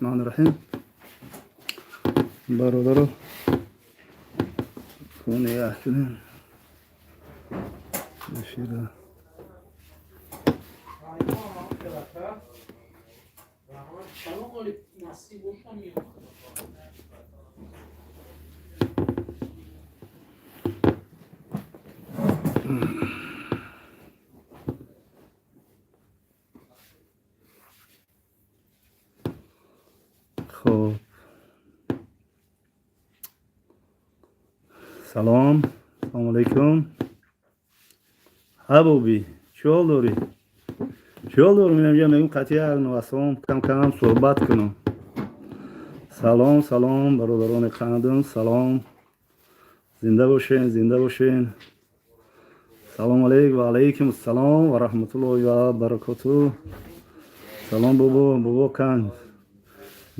Раҳмони Раҳим. Бародаро, коне кунем эфира. Хоб, салом, салому алайкум. Ҳабоби, чӣ ҳол дорӣ? Чӣ ҳол дорӣ? Минамҷа мегум, қатъи як навасом кам кам суҳбат кунам. Салом, салом, бародарони қандум, салом, зинда бошен, зинда бошен. Салом алейк, ва алайкум ассалом ва раҳматуллоҳи ва баракоту. Салом, бобо, бобо канд,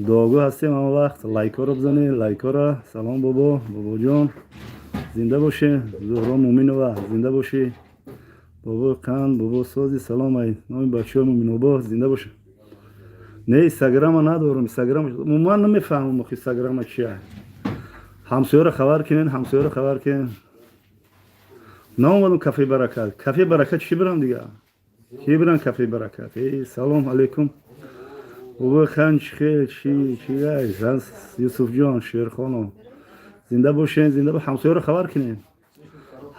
дуогӯ ҳастем. Ҳама вақт лайкҳоро бизанед, лайкҳоро. Салом, бобо, бобоҷон, зинда бошед. Зуҳро Муминова, зинда бошӣ. Бобо қанд, бобо сози, салом ай номи бачаҳои Муминобод, зинда бошед. Не, инстаграма надорам, инстаграм умуман намефаҳмам охи, инстаграма чия. Ҳамсояро хабар кунен, ҳамсояро хабар кунен. Наомадам кафеи Баракат, кафеи Баракат чӣ бирам дига, чӣ бирам кафеи Баракат? Эй, салом алейкум, бобои хан, чӣ хел, чи чи? Юсуфҷон Шерхоно, зинда бошен, зинда. Ҳамсояро хабар кунен,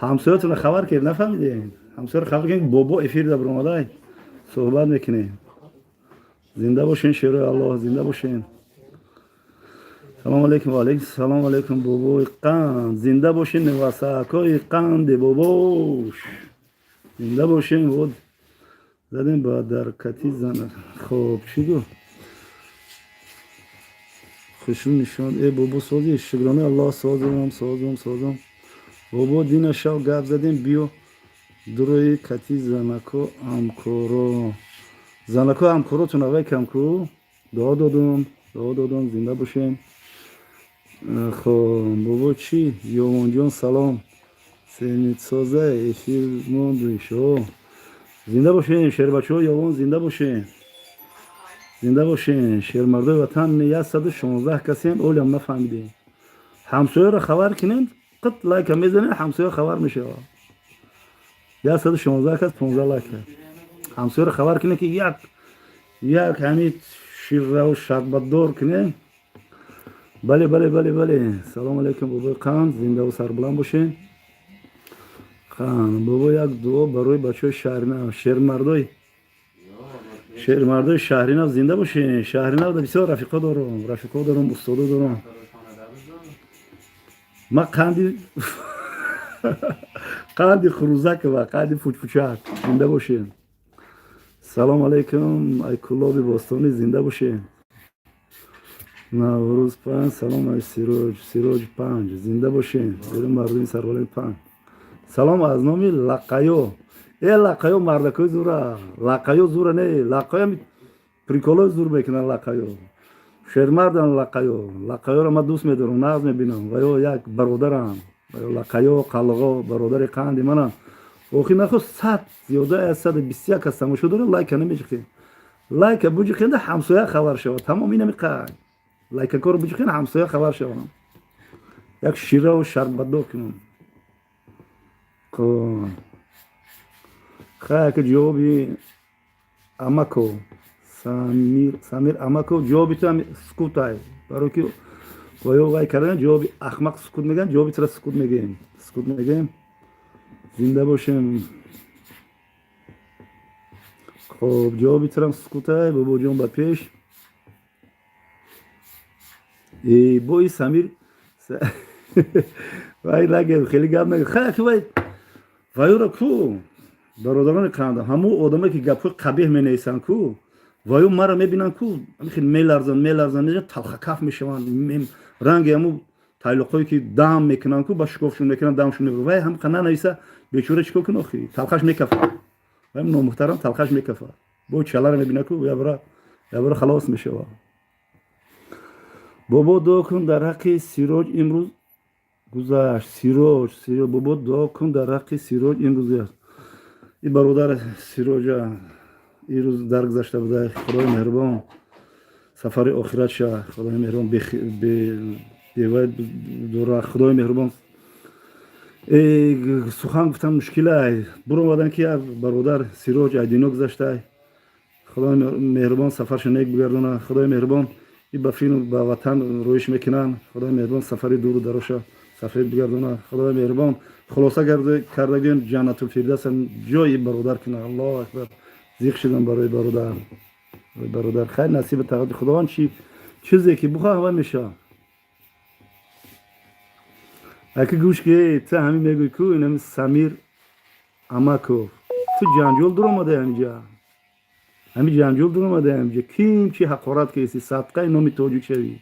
ҳамсоятонро хабар кунед, нафаҳмидем? Ҳамсояро хабар кунед, бобо эфир да биромадай, суҳбат мекунем. Зинда бошен, шерои Аллоҳ, зинда бошен. Салому алейкум, ва алейкум салом алейкум, бобои қанд, зинда бошен. Невасакои қанди бобош, зинда бошен. Вот задем ба дар кати зана. Хоб, чӣ гуфт? Хушрӯ нишон. Э, бобо, сози? Шукронаи Аллоҳ, созам, созам, созам. Бобо, дина шав гап задем, биё дурои кати занако ҳамкоро, занако ҳамкоротон авай кам ку. Дуо додум, дуо додум, зинда бошем. Хоб, бобо, чӣ? Ёвонҷон, салом, сенитсоза эфир монду. Зинда бошем, шербачаҳо. Ёвон, зинда бошем, зинда бошем, шермардои ватан. 116 касем, олям нафаҳмидем. Ҳамсояро хабар кунем, қит лайка мезанем, ҳамсоя хабар мешавад. 116 кас, 15 лайка. Ҳамсояро хабар кунем, ки як як ҳамин ширраву шарбатдор кунем. Бале, бале, бале, бале. Салому алейкум, бобои қанд, зиндаву сарбуланд бошем. Қан бобо, як дуо барои бачаҳои шаҳринав, шермардои, шермардои Шаҳринав, зинда бошем. Шаҳринав бисёр рафиқо дорам, рафиқо дорам, устодо дорам. Ма қанди, қанди хурӯзакова, қанди пучпучак, зинда бошем. Салому алейкум, ай Кулоби бостонӣ, зинда бошем. Наврӯз панҷ, салом ай Сироҷ, Сироҷ панҷ, зинда бошем. Мардуми сарбаланд панҷ. Салом аз номи Лаққаё. Э, лаққаё мардакои зура, лаққаё зура, не, лаққаё приколои зур мекунанд, лаққаё шермардан. Лаққаё, лаққаёро ман дӯст медорам, нағз мебинам ва ё як бародарам, ва ё лаққаё қалғо бародари қанди манам. Охи нахо, 100, зиёда аз 121 кас тамошо дорам, лайка намеҷиқем. Лайка буҷиқенда, ҳамсоя хабар шавад, тамом. Инами қай лайкакоро буҷиқен, ҳамсоя хабар шавам, як шираву шарбатдор кунам. Хай, ка ҷавоби амако Самир, Самир амако, ҷавоби ту сукутай, барои ки ваё вай кардан ҷавоби ахмақ сукут мегӯянд, ҷавоби тура сукут мегӯем, сукут мегӯем. Зинда бошем. Хоб, ҷавоби турам сукутай, бобоҷон, ба пеш. Бои Самир вай наге, хеле гап наге. Хай, вай вайёра ку, бародарони қанда, ҳамун одаме ки гапҳои қабеҳ менависанд ку, ваё маро мебинанд ку, хел меларзанд, меларзанд, талхакаф мешаванд, ранги ҳамун тайлоқҳое ки дам мекунанд ку, ба шукофшон мекунанд, дамшон. Вай ҳам нанависа, бечора чикор кун охи? Талхаш мекафа, вай номуҳтарам талхаш мекафа, бо чаларо мебина ку, ябра ябра халос мешава. Бобо, дуо кун дар ҳаққи Сироҷ, имрӯз гузашт. Сироҷ, Сироҷ, бобо, дуо кун дар ҳаққи Сироҷ, имрӯз гузашт. И бародар Сироҷа ирӯз даргузашта буда, Худои меҳрубон. Сафари охират ша, Худои меҳрубон бевай дора, Худои меҳрубон. Сухан гуфтан мушкилай. Буромадан ки як бародар Сироҷ Айдино гузаштай. Худои меҳрубон сафаршо нек бигардона. Худои меҳрубон, и ба филм ба ватан рӯиш мекунанд. Худои меҳрубон сафари дуру дароша сафед бигардона. Худои меҳрубон, хулоса кардагиён, Ҷаннатулфирдавса ҷои бародар куна. Аллоҳу акбар, зиқ шудам барои бародар, бародар. Хайр, насиби тақдири Худованд, чи чизе ки бухоҳ, ва мешавад. Аки, гӯш ки, ту ҳамин мегӯй ку, инами Самир Амаков, ту ҷанҷол дуромадай ҳамиҷа, ҳамин ҷанҷол дуромадай ҳамиҷа. Ким чи ҳақорат кеси, садқаи номи тоҷик шавӣ,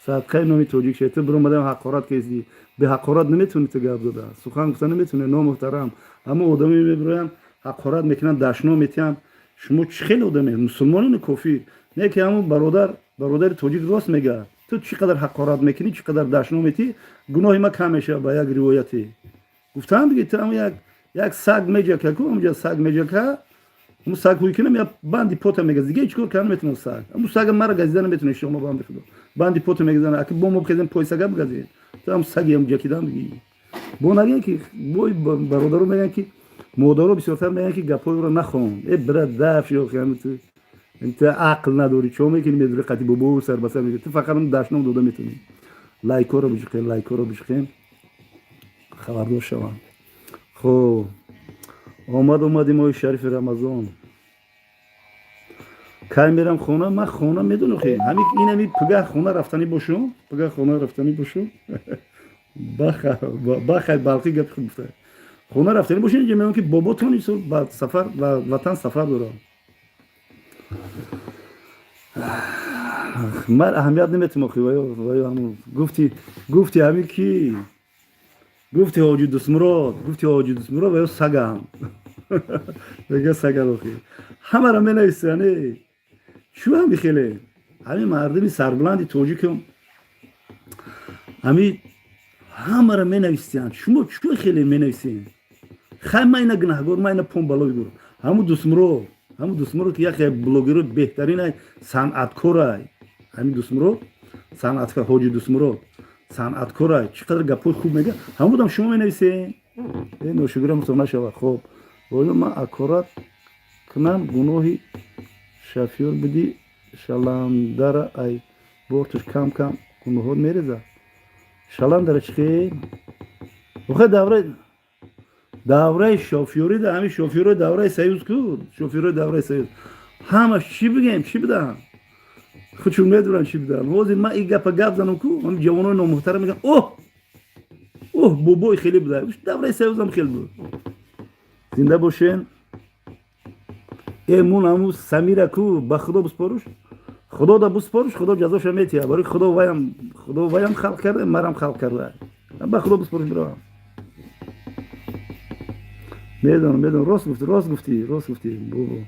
садқаи номи тоҷик шавӣ. Ту биромадаем, ҳақорат кеси. Беҳақорат наметавонӣ ту гап зада, сухан гуфта наметавонӣ, номуҳтарам. Ҳама одаме мебироянд, ҳақорат мекунанд, дашном метиҳанд. Шумо чӣ хеле одаме, мусулмонини кофир не, ки ҳамун бародар, бародари тоҷик рост мегӯяд. Ту чӣ қадар ҳақорат мекунӣ, чӣ қадар дашном метиҳӣ, гуноҳи ма кам мешавад. Ба як ривояте гуфтаанд, ки ту як саг меҷака ку, ҳамҷа саг меҷака, ҳамун саг ҳуй кунам, я банди пота мегазад, дига ҳеҷ кор карда наметавонад саг. Ҳамун сага мара газида наметавонад, шома банди худо банди пота мегазана. Аки бо мо бихезем, пой сага бигазед, ту ҳам саги ҳам ҷакидан бигӣ. Бо нагӯян ки бой бародаро мегӯянд, ки модаро бисёртар мегӯянд, ки гапҳои ӯро нахон. Э, брат, даф ёхи, ту ақл надорӣ, чо мекунӣ? Медури қати бобо сар ба сар мекунӣ, ту фақат дашном дода метавонӣ. Лайкҳоро биҷиқем, лайкҳоро биҷиқем, хабардор шаванд. Хуб, омад, омади моҳи шарифи Рамазон. Кай мерам хона? Ман хона медонам, хе инами пигаҳ хона рафтанӣ бошум, пигаҳ хона рафтанӣ бошум. Бахай, балқӣ гапи хуб гуфта. Хона рафтанӣ бошем, инҷа мегӯям, ки боботон исол ба сафар, ба ватан сафар дорам. Ман аҳамият наметум охи. Ваё ҳамун гуфти, гуфти ҳамин ки гуфти Ҳоҷи Дусмурод, гуфти Ҳоҷи Дусмурод, ваё сагам мега, сагам. Охи, ҳамаро менависанд. Чӯ ҳами хеле ҳамин мардуми сарбуланди тоҷикам ҳами ҳамаро менависанд. Шумо чӯ хеле менависед? Хай, ман ина гунаҳгор, ман ина пон балои гур. Ҳамун Дусмурод, ҳамун Дусмурод, ки яке блогеро беҳтаринай, санъаткорай. Ҳамин Дусмурод санъаткор, Ҳоҷи Дусмурод санъаткорай, чӣ қадар гапҳои хуб мега, ҳамудам шумо менависед. Э, ношукра мусо нашавад. Хоб, оё ман аккорат кунам, гуноҳи шофёр будӣ, шаландара ай бортуш кам кам гуноҳот мерезад. Шаландара чӣ хел? Охе, давраи шофёрӣ да, ҳамин шофёрои давраи Союз ку, шофёрои давраи Союз ҳамаш чӣ бигем, чӣ буданд, худшон медонанд, чӣ буданд. Ҳозир ман ин гапа гап занам ку, ҳамин ҷавонои номуҳтарам мегӯянд: «Оҳ, оҳ, бобои хеле буда, давраи Союзам хел буд». Зинда бошен. Э, мун ҳаму Самира ку, ба Худо биспоруш, Худо да биспоруш, Худо ҷазоша метиҳад. Барои Худо ваям, Худо ваям халқ карда, марам халқ карда. Ба Худо биспоруш, биравам. Медонам, медонам, рост гуфтӣ, рост гуфтӣ, рост гуфтӣ, бобо.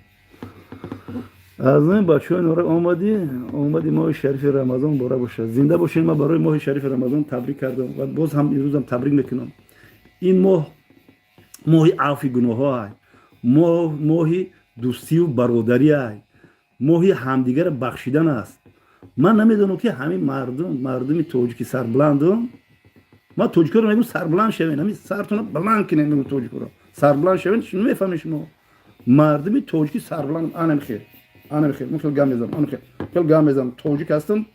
Аз ин бачаҳои нора омадӣ, омади. Моҳи шарифи Рамазон муборак бошад, зинда бошед. Ман барои моҳи шарифи Рамазон табрик кардам ва боз ҳам имрӯзам табрик мекунам. Ин моҳ моҳи афви гуноҳҳо ай, моҳи дӯстию бародарӣ ай, моҳи ҳамдигарро бахшидан аст. Ман намедонам, ки ҳамин мардум, мардуми тоҷики сарбуландум, ман тоҷикоро мегӯм, сарбуланд шавен, ҳамин сартона баланд кунем, мегӯм тоҷикоро сарбуланд шавен. Намефаҳмед шумо, мардуми тоҷики сарбуланд. Анам хел, анам хел, ман хел гап мезанам, анам хел хел гап мезанам, тоҷик ҳастам,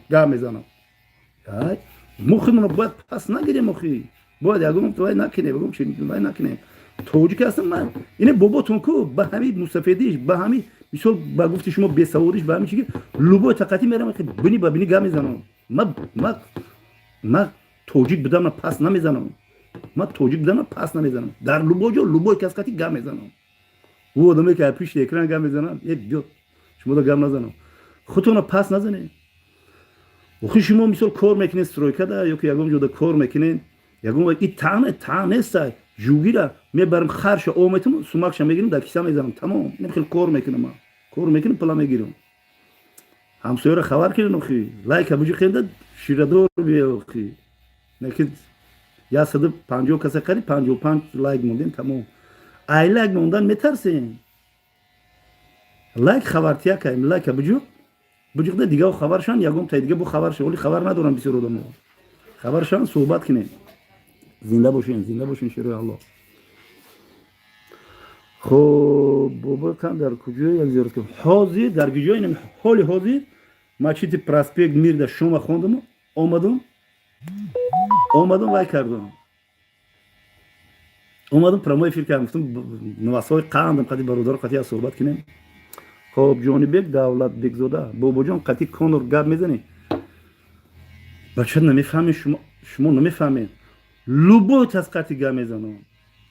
гап мезанам. Мо худмонро бояд пас нагирем, охи, бояд ягон вай накунем, ягон чи вай накунем. Тоҷик ҳастам ман. Ине боботон ку, ба ҳамин мусафедиш, ба ҳамин мисол, ба гуфти шумо бесаводиш, ба ҳамин чи, любой тақатӣ мерам, бини ба бини гап мезанам. Ма тоҷик будам, пас намезанам. Ман тоҷик будам, пас намезанам. Дар любой ҷо, любой кас қати гап мезанам. Ӯ одаме ки пишти экран гап мезанам, е, биё, шумо гап назанам. Худтона пас назанед. Охи, шумо мисол кор мекунед стройкада ё ки ягон ҷода кор мекунед, ягон и таъне таъ неста, жугира мебарам, харша об метум, сумакша мегирам, дар киса мезанам, тамом. Ин хел кор мекунам, ман кор мекунам, пула мегирам. Ҳамсояро хабар кунед, охи, лайка буҷиқенда, ширадор биё, охи. Неки 150 каса, қариб 55 лайк мондем, тамом. Ай лайк мондан метарсем. Лайк хабартия каем, лайка буҷу. Буҷиқда дигао хабаршан, ягон тай дига бу хабарша. Оли хабар надорам бисёр одамо. Хабаршан, суҳбат кунем. Зинда бошен, зинда бошен, шерои Аллоҳ. Хоб, бобо кан дар куҷо як зиёрат кунем? Ҳозир дар куҷо инам ҳоли ҳозир масҷиди проспект Мир да шума хондам, омадам. Омадам, вай кардам. Омадам, прямой эфир кардам, гуфтам новостҳои қандам қати бародаро қати аз суҳбат кунем. Хоб, Ҷонибек Давлатбекзода, бобоҷон, қати Конор гап мезанӣ? Бача, намефаҳмед шумо, шумо намефаҳмед. Любой кас қати гап мезанам.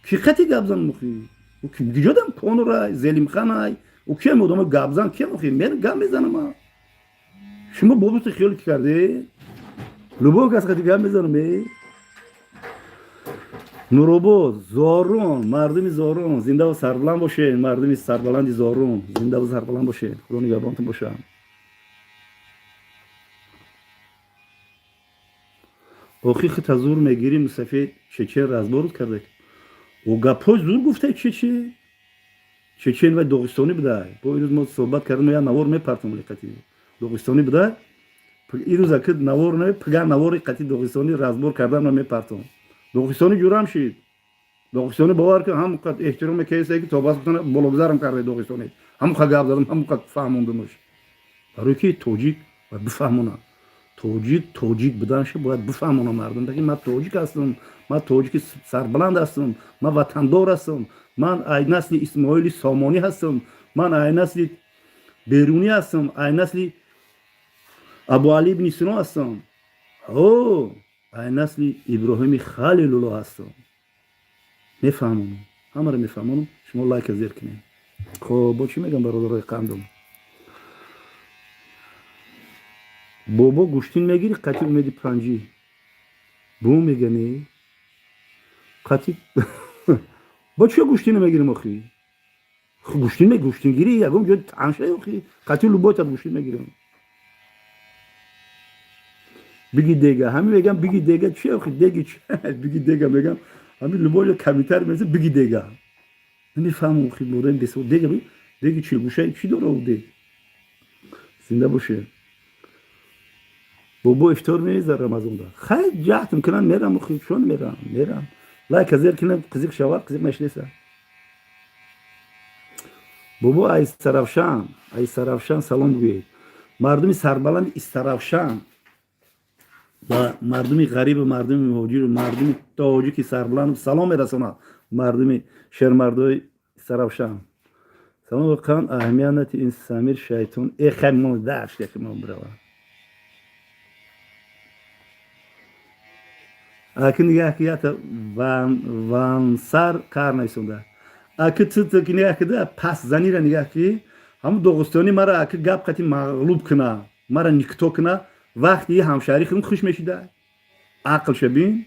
Ки қати гап занам охи? Куҷодам Конорай, Зелимханай, ӯ киам одамо гапзан киам охи? Мен гап мезанам. Шумо бобото хиёл ки карде? Любой кас қати гап мезанам, э? Нуробод, Зорун, мардуми Зорун, зиндаву сарбаланд бошед, мардуми сарбаланди Зорун, зиндаву сарбаланд бошед, Худо нигаҳбонтон бошад. Охи хита зур мегирӣ, мусафед чечен разборут карда. О, гапҳои зур гуфта чечен. Чечен вай доғистонӣ будай. Бо ирӯз мо суҳбат кардем, я навор мепартам қати. Доғистонӣ будай. Ирӯз аки навор не, пига навори қати доғистонӣ разбор кардан мепартам. Доғистони ҷурам шид. Доғистони, бовар кун, ҳам қад эҳтиром мекардед, ки то бас бологзарам карда доғистони. Ҳам қа гап задам, ҳам қад фаҳмондамаш. Барои ки тоҷик бояд бифаҳмонад. Тоҷик тоҷик буданша бояд бифаҳмонад мардум. Ки ман тоҷик ҳастам, ман тоҷики сарбаланд ҳастам, ман ватандор ҳастам, ман ай насли Исмоили Сомонӣ ҳастам, ман ай насли Берунӣ ҳастам, ай насли Абуали ибни Сино ҳастам. О, ай насли Иброҳими Халилулло ҳастам. Мефаҳмонам, ҳамаро мефаҳмонам. Шумо лайка зер кунед. Хоб, бо чӣ мегам, бародарои қандум? Бобо, гӯштин мегирӣ қати Умеди Панҷӣ? Бу мегани? Қати бо чӣ гӯштина мегирим охи? Гӯштин гӯштингирӣ ягон ҷой таншай охи. Қати любойтат гӯштин мегирам. Биги дега, ҳамин мегам, биги дега чи охи, деги чи? Биги дега мегам, ҳамин любой комментар меза биги дега. Намефаҳмам охи, модами бесавод дега, деги чилгӯшаи чӣ дора ӯ дег? Зинда боше. Бобо, ифтор меза Рамазонда? Хай, ҷаҳтм кунам, мерам охи, чон мерам, мерам. Лайка зер кунам, қизиқ шавад, қизиқ нашнеса. Бобо, ай Саравшан, ай Саравшан салом гӯед. Мардуми сарбаланди Истаравшан ва мардуми ғарибу мардуми муҳоҷиру мардуми тоҷики сарбаланд салом мерасонад. Мардуми шермардои Саравшан. Салом қан аҳамият ин Самир шайтон. Э, хай, мо даш яки мо бирава. Аки нигаҳ ки ята вансар кар нависонда. Аки ту ки нигаҳ кида пас занира, нигаҳ ки ҳамун доғистони мара аки гап қати мағлуб куна, мара никто куна, вақти ҳамшаҳри худам хуш мешида. Ақл шабин.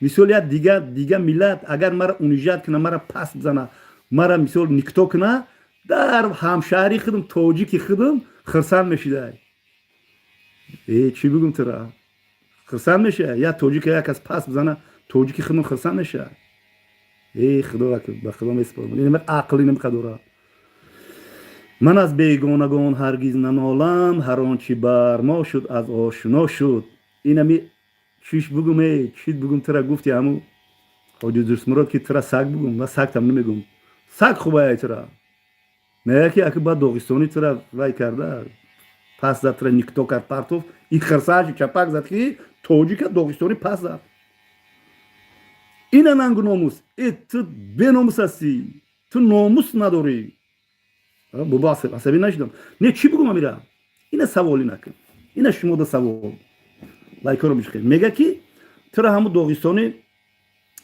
Мисол, як дига миллат агар мара унижать куна, мара пас бизана, мара мисол никто куна, дар ҳамшаҳри худам, тоҷики худам хирсанд мешида. Э, чӣ бигум, тура? Хирсанд меша. Як тоҷика як кас пас бизана, тоҷики худам хирсанд меша. Э, худо, ба худо месупорам. Инам ақл инам дорад. Ман аз бегонагон ҳаргиз нанолам, ҳар он чи бар мо шуд, аз ошно шуд. Инами чиш бугум, э, чит бугум, тура гуфти ҳаму ҳоҷи Дӯстмурод, ки тура саг бугум, ма сагтам намегум. Саг хубая тура. Мега ки аки баъд доғистони тура вай карда, пас зад, тура никто кард, партов, и хирсааши чапак зад, ки тоҷика доғистони пас зад. Ина нангу номус. Э, ту беномус ҳастӣ, ту номус надорӣ. Бобо, асабӣ нашудам. Не, чӣ бугум амира? Ина саволи накун. Ина шумода савол. Лайкоро бишхед. Мега ки тура ҳаму доғистони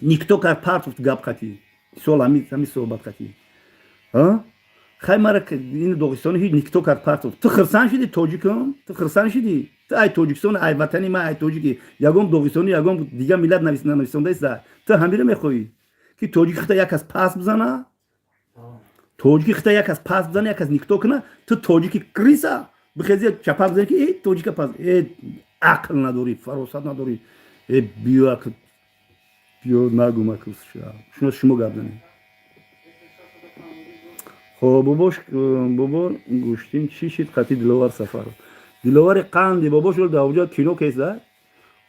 никто кард, партов, гап қатӣ. Сол ҳами суҳбат қатӣ. Хай, мара ин доғистони ҳеҷ никто кард, партов. Ту хирсанд шудӣ, тоҷикам? Ту хирсанд шудӣ? Ту ай Тоҷикистон, ай ватани ман, ай тоҷики. Ягон доғистони, ягон дига миллат нависондаиста. Ту ҳамира мехоҳӣ ки тоҷики хита як кас пас бизана? Тоҷики хита як кас пас бизана, як кас никто куна, ту тоҷики криса бихези, чапак бизани, ки э, тоҷика пас. Э, ақл надорӣ, фаросат надорӣ. Э, биё, биё, нагум, шумо шумо гап занед. Хоб, бобош, бобо, гӯштин чӣ шид қати Диловар Сафаров? Диловари қанди бобош дар оҷа кино кеса,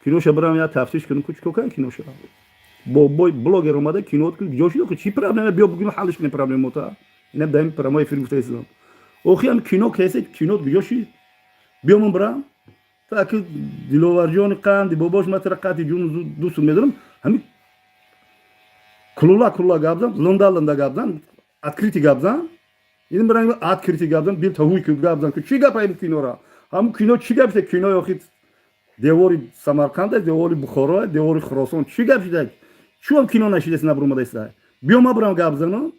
киноша бирам я тафтиш кунам, ку чико кан киноша. Бобой блогер омада кино ҷо шиdo, чӣ проблема, биё бугим, ҳаллиш кунем проблемота. Инам дар ин прямой эфир гуфтаистам. Охи ам кино кесе, кино куҷо шид? Биё ман бирам. Таки Диловарҷони қанди бобош, ма тара қати ҷуну дӯсту медорам. Ҳами кулула кулула гап зан, лунда лунда гап зан, открытый гап зан. Ин биранг открытый гап зан, бил таҳуй гап зан. Чӣ гап ҳами кинора? Ҳамун кино чӣ гап шуда? Кинои охи девори Самарқанда, девори Бухоро, девори Хуросон, чӣ гап шуда? Чӯам кино нашидаст, набуромадаиста? Биё ма бирам гап занам,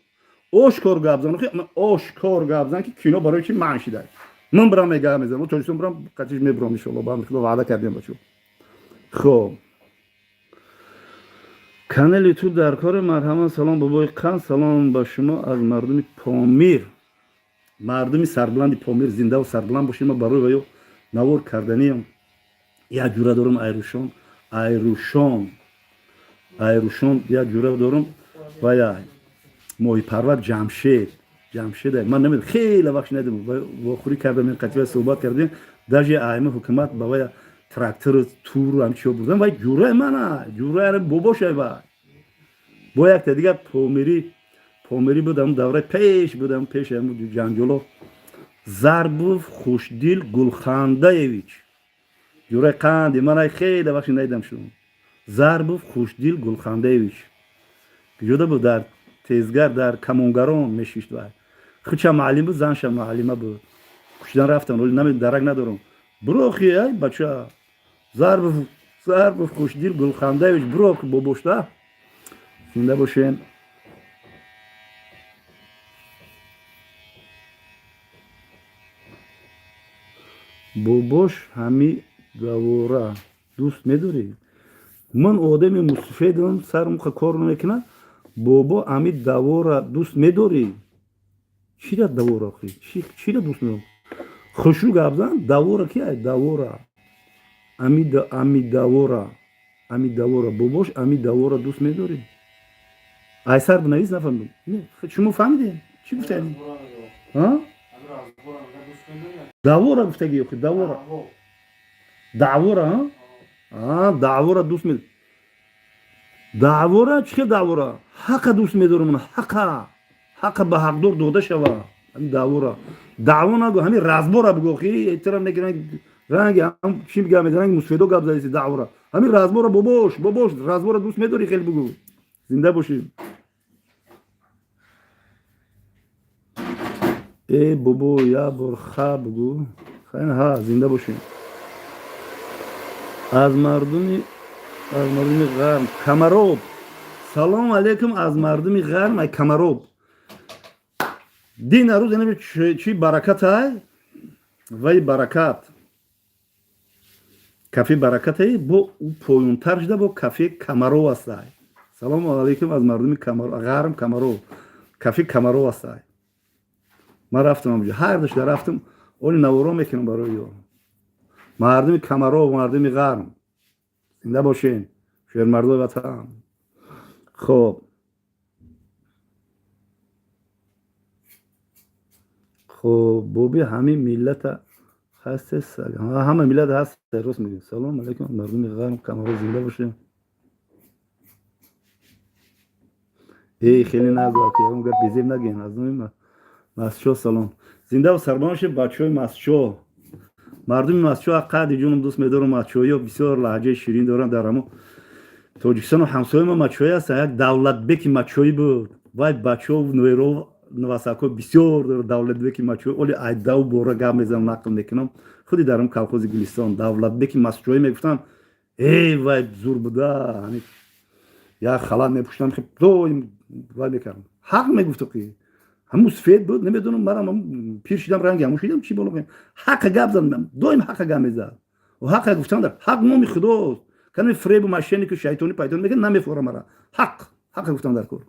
ошкор гап зан, ошкор гап зан, ки кино барои чи манъ шуда. Ман бирам мегап мезанам, Тоҷикистон бирам, қатиш мебурам, иншоалло, ба амри Худо, ваъда кардем, бачо. Хоб, канали Ютуб дар кори, марҳамат. Салом, бобои қанд, салом ба шумо аз мардуми Помир, мардуми сарбуланди Помир, зиндаву сарбуланд бошед. Ма барои ваё навор карданиям. Як ҷура дорам, Айрушон, Айрушон, Айрушон, як ҷура дорам, вая моҳипарвар Ҷамшед, Ҷамшед. Ман намедонам, хеле вақт надидам, вохӯрӣ кардам, қатива суҳбат кардем, даже айма ҳукумат ба вая трактору туру ҳамчиё бурдан. Вай ҷураи мана, ҷураи бобошай вай. Бо якта дигар помирӣ, помирӣ буд, ҳамн давраи пеш буд, ҳам пеш ҳам ҷанҷоло. Зарбов Хушдил Гулхандаевич, ҷураи қанди мана, хеле вақти надидам шумо. Зарбов Хушдил Гулхандаевич куҷода буд? Дар Тезгар, дар Камонгарон мешишт. Вай худша муаллим буд, занша муаллима буд, кушидан рафтан, оли наме дарак надорам. Бурохи, ай бача, Зарбов, Зарбов Хушдил Гулхандаевич, бурох бобошта, зинда бошем. Бобош, ҳами давора дӯст медорӣ? Ман одами мусафедам, сарам кор намекунад. Бобо, ами давора дӯст медорӣ? Чира давора? Чира дӯст медорам? Хушрӯ гап зан. Давора ки ай давора? Ами давора, ами давора, бобош, ами давора дӯст медорӣ? Айсар бинавис, нафаҳмидам. Шумо фаҳмидем, чӣ гуфтаи? Давора гуфтаги охи, давора, даъвора, даъвора дӯст мед, даъвора чӣ хел даъвора? Ҳақа дӯст медорам, ҳақа, ҳақа ба ҳақдор дода шава, ҳами даъвора. Даъво нагӯ, ҳами разбора бигӯ. Охи эҳтиром мекунам, ранги чӣ гап, ранги мусфедо гап задаси. Даъвора, ҳами разбора, бобош, бобош, разбора дӯст медорӣ? Хеле бигӯ. Зинда бошӣ. Э бобо, як бор ха бигӯ. Ҳа, зинда бошем. Аз мардуми ғарм, Камароб, салом алейкум аз мардуми ғарм, ай Камароб. Дин арӯз ина чӣ баракатай, вай баракат, кафе баракатай, бо поёнтар шуда, бо кафе Камаров астай. Салому алейкум аз мардуми ғарм, Камаров, кафе Камаров астай. Ман рафтам ҳамҷо, ҳар душда рафтам, оли наворо мекунам барои ё мардуми Камаров, мардуми ғарм, зинда бошен, шермардои ватан. Хоб, хоб, боби, ҳамин миллата ҳасте, ҳама миллат ҳаст, рост мегӯ. Салом алейкум мардуми ғарм, Камаров, зинда бошем. Эй, хеле нагӯ, ягон гап безеб нагӯен. Аз номи Масчо салом, зиндаву сарбаланд бошед, бачаҳои Масчо, мардуми Масчо, қадри ҷунам дӯст медорам. Мачоиё бисёр лаҳҷаи ширин доранд. Дар ҳамо Тоҷикистону ҳамсояи ма мачоӣ ҳастанд. Як Давлатбеки мачоӣ буд, вай бачаҳо нуэро навасакҳо бисёр дорад. Давлатбеки мачоӣ, оли айдау бора гап мезанам, нақл мекунам. Худи дар ҳам колхози Гулистон Давлатбеки масчоӣ мегуфтанд. Эй, вай зур буда, як халат мепӯштам, доим вай мекардам, ҳақ мегуфту ки ҳамун сфет буд, намедонам, марам пир шидам, ранги ҳамун шидам, чӣ боло. Ҳақа гап зад, доим ҳақа гап мезад. Ҳақа гуфтан дар ҳақ номи худост. Кани фребу мошеннику шайтони пайтон мекунад, намефора мара. Ҳақ, ҳақа гуфтан дар кор.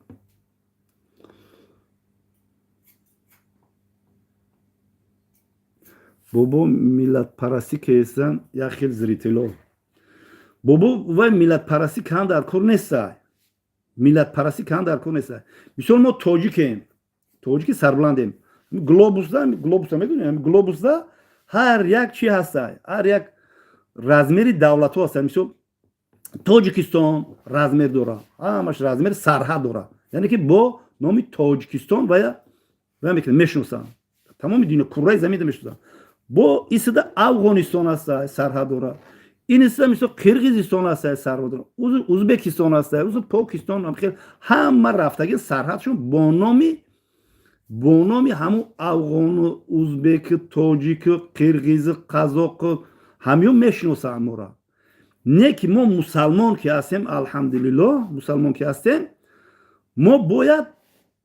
Бобо, миллатпарастӣ кесан як хел зритело. Бобо, вай миллатпарастӣ кан дар кор нестай, миллатпарастӣ кан дар кор нестай. Мисол, мо тоҷикем, тоҷики сарбуландем. Глобусда, глобуса медонем, глобусда. Ҳар як чи ҳаста, ҳар як размери давлатҳо ҳаста. Мисол, Тоҷикистон размер дора, ҳамаш размери сарҳад дора, яъне ки бо номи Тоҷикистон вая мекунад, мешиносанд, тамоми дунё, курраи заминда мешиносанд. Бо исида Афғонистон ҳаста, сарҳад дора. Ин исида, мисол, Қирғизистон ҳаста, сарҳад дора, Узбекистон ҳаста, Покистон, хел ҳама рафтаги сарҳадшон бо номи ҳамун афғону, узбеку, тоҷику, қирғизу, қазоқу, ҳамиён мешиносанд мора. Не ки мо мусалмон ки ҳастем, алҳамдулиллоҳ, мусалмон ки ҳастем, мо бояд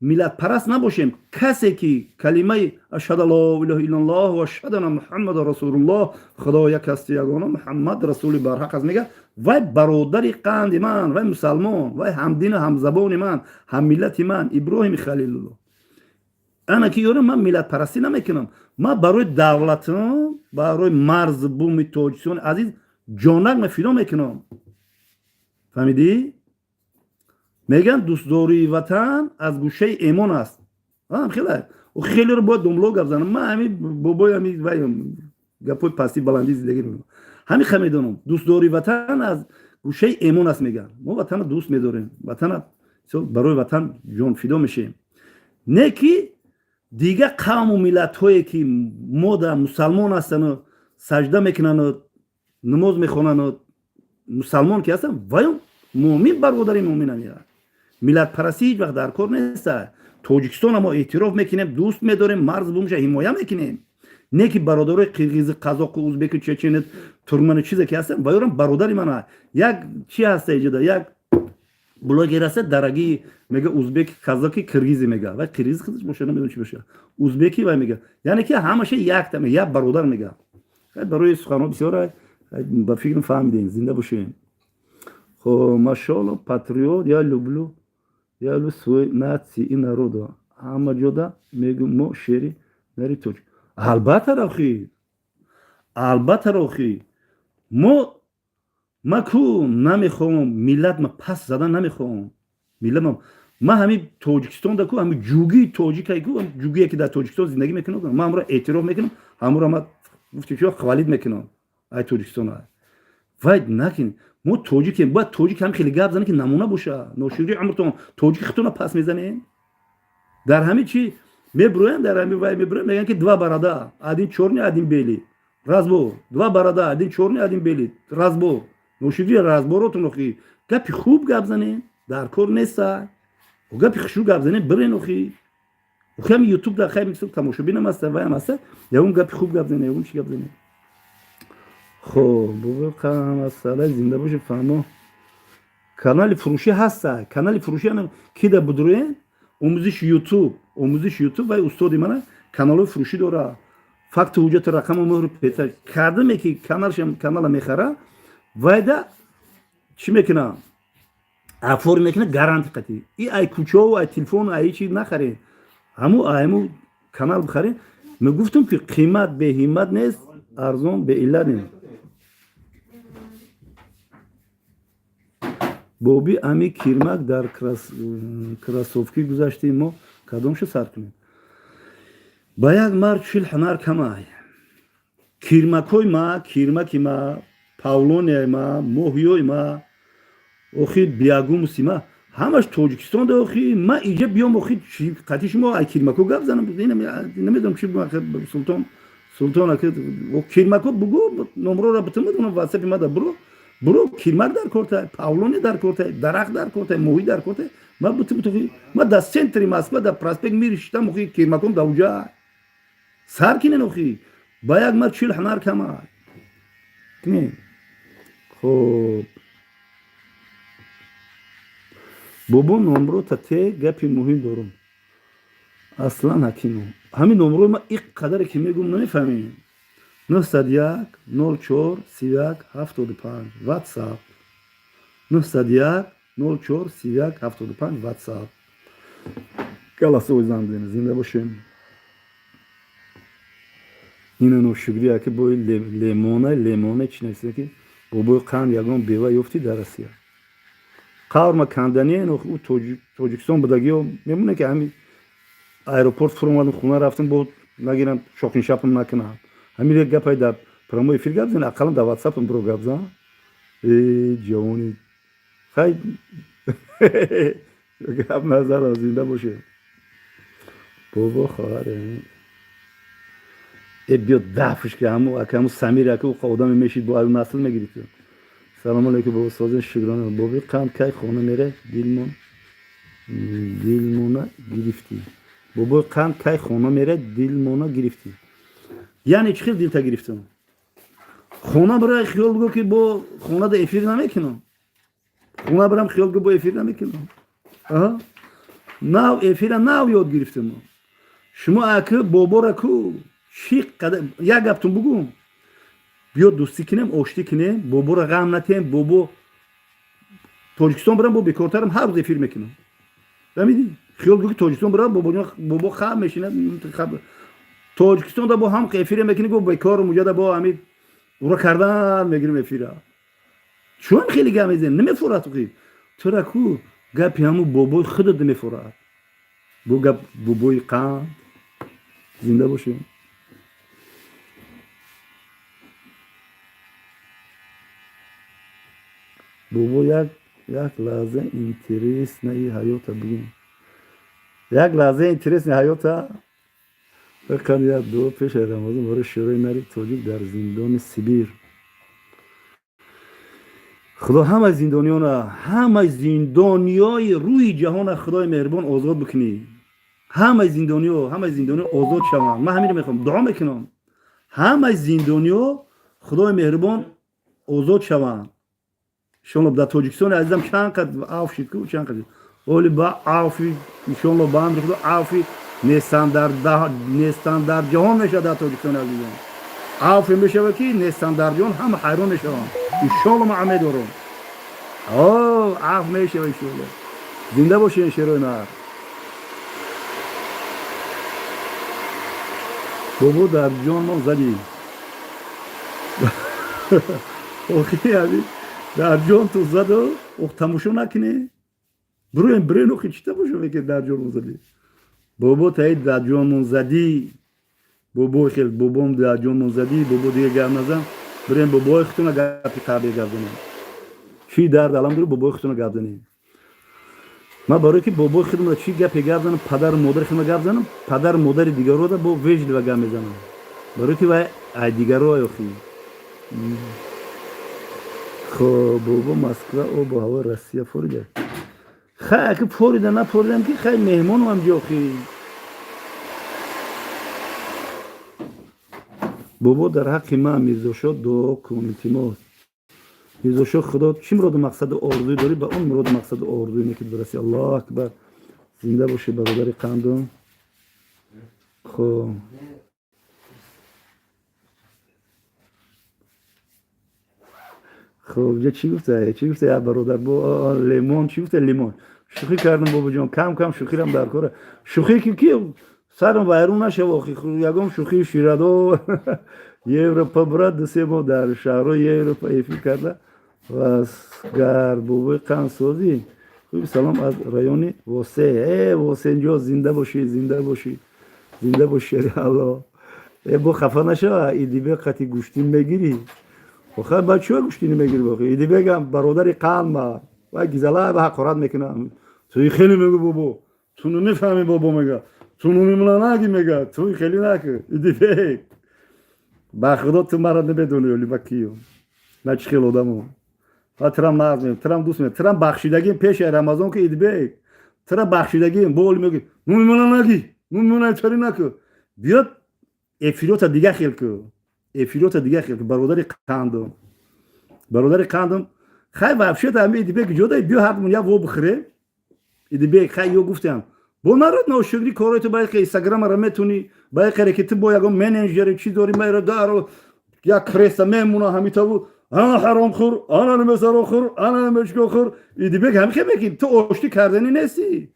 миллатпараст набошем. Касе ки калимаи ашҳаду ло илоҳа иллаллоҳ ва ашҳаду анна Муҳаммада расулуллоҳ, Худо як ҳасти ягона, Муҳаммад расули барҳақ аст мега, вай бародари қанди ман, вай мусалмон, вай ҳамдину ҳамзабони ман, ҳаммиллати ман, Иброҳими Халилуллоҳ. Ана ки ёрам, ман миллатпарастӣ намекунам. Ман барои давлатам, барои марзу буми Тоҷикистони азиз ҷонакма фидо мекунам. Фаҳмидӣ? Мегӯянд, дӯстдории ватан аз гӯшаи эмон аст. Хеле хелеро бояд думло гап занам. Ман ҳами бобои ҳами вай гапҳои пастӣ, баландӣ зиндагӣ мекунам. Ҳами ха медонам, дӯстдории ватан аз гӯшаи эмон аст мегӯянд. Мо ватанро дӯст медорем, ватана, барои ватан ҷонфидо мешавем. Не ки дигар қавму миллатҳое ки мода мусалмон ҳастану сажда мекунану намоз мехонану мусалмон ки ҳастанд, ваём муъмин, бародари муъминан. Миллатпарастӣ ҳеҷ вақт дар кор неста. Тоҷикистона мо эътироф мекунем, дӯст медорем, марз бумша ҳимоя мекунем. Не ки бародарои қирғизи, қазоқу, узбеку, чечену, туркману, чизе ки ҳастанд, ваёрам бародари мана. Як чи ҳаста иҷода, як блогер ҳаста, дараги мега, узбеки, казаки, киргизи мега. Вай киргиз худаш боша, намедонам чи боша, узбеки вай мега, яъне ки ҳамаша якта, як бародар мега. Барои суханҳо бисёр, ба фикрам, фаҳмидем. Зинда бошем. Хоб, машоалло, патриот. Я люблю свой нации и народа. Ҳама ҷода мегӯм, мо шери нари тоҷик. Албатта, рохи, албатта, рохи. Мо, ма ку намехоҳам миллат, ма пас задан намехоҳам миллат. Ма ҳами Тоҷикистонда ку, ҳами ҷугии тоҷикай ку, ҷугие ки дар Тоҷикистон зиндагӣ мекунам, ма ҳамро эътироф мекунам, ҳамуро ма гуфти чо хвалить мекунам. Ай Тоҷикистон вай накин. Мо тоҷикем, бояд тоҷик ҳам хеле гап зане, ки намуна боша. Ношукри умртон тоҷики худтона пас мезанем. Дар ҳами чи мебуроям, дар ҳами вай мебуроям, мегӯянд ки два борода, один чёрный, один белый, разбор. Два борода, один чёрный, один белый, разбор. Ношукри разборотон. Охи, гапи хуб гап занем, дар кор неста. Гапи хушрӯ гап занем, бирен. Охи, ҳами Ютуб дар хай тамошобинам аста, ваям аста. Ягон гапи хуб гап занем, ягон чи гап занем. Хоб, масъала, зинда бошед. Фаҳмо, канали фурӯшӣ ҳаста, канали фурӯшӣ кида будруен, омӯзиши Ютуб, омӯзиши Ютуб. Вай устоди мана каналҳои фурӯшӣ дора. Факту, ҳуҷҷату, рақаму, муҳру пета кардаме, ки каналшам, канала мехара, вайда чӣ мекуна, афор мекуна, гаранти қатӣ. И ай кӯчао, ай телефону, ай чи нахарен, ҳаму айму канал бихарен. Мегуфтум, ки қимат беҳиммат нест, арзон беиллат нест. Боби, ами кирмак дар кроссовки гузаштем, мо кадомшо сар кунем? Ба як мард 40 ҳунар камай. Кирмакҳои ма, кирмаки ма, павлонияи ма, моҳиёи ма, охи, биогумуси ма ҳамаш Тоҷикистон да. Охи, ма иҷа биём, охи, қати шумо ай кирмако гап занам, намедонам чи. Султон, Султон, кирмако бугӯ, номрора бутун медонам, ватсапи ма да буро, буро. Кирмак дар кортай, павлония дар кортай, дарахт дар кортай, моҳӣ дар кортай, ма бутун. Ма дар центри Москва, дар проспект Мир шитам. Охи, кирмаком да уҷа сар кинен. Охи, ба як мард 40 ҳунар кама. Хоб, бобо, номро тате, гапи муҳим дорум. Аслан Ҳакимов, ҳамин номрои ма иқ қадаре ки мегӯм, намефаҳмем. 901 04 31 75, ватсап. 901 04 31 75, ватсап. Голосовой зан бизанед. Зинда бошем. Ина ношукрия ки бои лемона, лемона чи нависида, ки бобои қанд, ягон бева ёфтӣ дар Россия, қаврма кандание. Ӯ Тоҷикистон будагиё мемоне, ки ҳами аэропорт фуромадам, хона рафтам, бо нагирам, шоқиншапам накунам. Ҳамин як гапай дар прямой эфир гап зан, ақаллан дар ватсапам биро гап зан. Э, ҷавони хай, гап назар, зинда боше. Бобо, хоҳаре, э, биё дафш ки ҳаму ака, ҳаму Самир ака, одаме мешид, бо насл мегирӣ ту. Салому алейкум, бобо, созин, шукрона. Боби қанд, кай хона мере? Дилмон, дилмона гирифтӣ. Бобои қанд, кай хона мере? Дилмона гирифтӣ. Яъне чӣ хел дилта гирифтам? Хона бира, хиёл бигӯ, ки бо хонада эфир намекунам. Хона бирам, хиёл гӯ, бо эфир намекунам. Нав эфира нав ёд гирифтам. Шумо аки бобора ку чӣ қадар як гаптун бугӯм. Биё, дӯстӣ кунем, оштӣ кунем, бобора ғам натем. Бобо, Тоҷикистон бирам, бо бекортарам, ҳар рӯз эфир мекунам. Фаҳмидӣ? Хиёл гӯ, ки Тоҷикистон бирам, бобо хаб мешинад. Тоҷикистонда бо ҳам эфире мекунӣ, гу бекорум, уҷада бо ҳамин ура кардан мегирим эфира. Чун хеле гап мезанӣ, намефурад. Тура ку гапи ҳаму бобои худат намефурад. Бо гап, бобои қанд, зинда бошем. Бобо, як лаҳза интересный ҳаёта бигӯм, як лаҳза интересный ҳаёта. Фақат як дуо пеши Рамазон барои шӯрои нари тоҷик дар зиндони Сибир. Худо ҳамаи зиндониёна, ҳамаи зиндониёи рӯи ҷаҳона, Худои меҳрубон, озод бикунӣ. Ҳамаи зиндониё, ҳамаи зиндониё озод шаванд. Ман ҳаминро мехоҳам, дуо мекунам, ҳамаи зиндониё, Худои меҳрубон, озод шаванд, иншоалло. Дар Тоҷикистони азизам чанд қад аф шид ку, чанд қад оли ба афи, иншоалло, ба амри Худо афи нестан дар ҷаҳон мешавад. Дар Тоҷикистони азизам афе мешавад, ки нестан дар ҷаҳон, ҳама ҳайрон мешаванд, иншоалло. Ман умед дорам, аф мешава, иншоалло. Зинда бошед, шерои нар. Бобо, дар ҷонмон задӣ. Охи, ами дар ҷон ту заду, ох, тамошо накунӣ. Бироем, бирен, охи, чӣ тамошо мекунӣ? Дар ҷонмон задӣ, бобо, таи дар ҷонмон задӣ. Бобо, хел бобом, дар ҷонмон задӣ. Бобо, дига гап назан. Бирем, бобои худтуна гапи қабе гап занем. Чӣ дард алам дорӣ, бобои худтуна гап занем. Ман барое ки бобои худам чӣ гапе гап занам, падару модари худам гап занам, падару модари дигарода бо вежливо гап мезанам, барое ки вай ай дигаро, охи. Хоб, бобо, Москва обу ҳавои Россия форида. Хай, аки форида нафоридам, ки хай, меҳмонам ҷо, охи. Бобо, дар ҳаққи ман, Мирзошо, дуо кун, илтимос. Мирзошо, Худо чӣ муроду мақсаду орзуе дорӣ, ба он муроду мақсаду орзуе некит бираси. Аллоҳу акбар, зинда бошӣ, бародари қандум. Хоб, ҷа чӣ гуфта, чӣ гуфта як бародар бо лемон, чӣ гуфта? Лимон. Шӯхӣ кардам, бобоҷон, кам кам шӯхирам дар кора. Шӯхӣ ки сарам вайрон нашава, охи, ягон шӯхии ширадо. Европа брат, 2-3 моҳ дар шаҳрҳои Европа эфир карда васгар. Бобои қандсозӣ хуб. Салом аз райони Восе. Э, Восенҷо, зинда бошӣ, зинда бошӣ, зинда бошӣ, алло. Э, бо хафа нашава, Идибек қати гӯштин мегирӣ. Охир ба чӯ гӯштин мегирӣ? Охи, Идибекам бародари қанд ма ва гизала ба ҳақорат мекунам. Туи хеле мегӯ, бобо, ту намефаҳмӣ, бобо, мега, ту намемонанаги, мега, туи хеле наку. Идибек, ба Худо, ту маро намедонӣ, оли ба киё на чӣ хел одамо. Ва трам нағз мем, трам дӯст мем, трам бахшидагим пеши Рамазон, ки Идибек, тра бахшидагим. Бо оли меги, намемонанаги, намемонайтари наку. Биёд, эфирота дига хел ку, эфирота дига хел ку, бародари қандум, бародари қандум. Хай, вообще-то ами Идибек ҷода, биё, ҳардумон як во бихӯрем. Идибек, хай, ё гуфтам бо народ ношукри корои ту, байқи инстаграмара метуни, байқаре ки ту бо ягон менеҷери чӣ дори, майра даро як креса мемуна, ҳамитаву ана ҳаромхӯр, ана намесаромхӯр, ана намечкохӯр. Идибек, ҳамихе меки, ту оштӣ карданӣ нестӣ.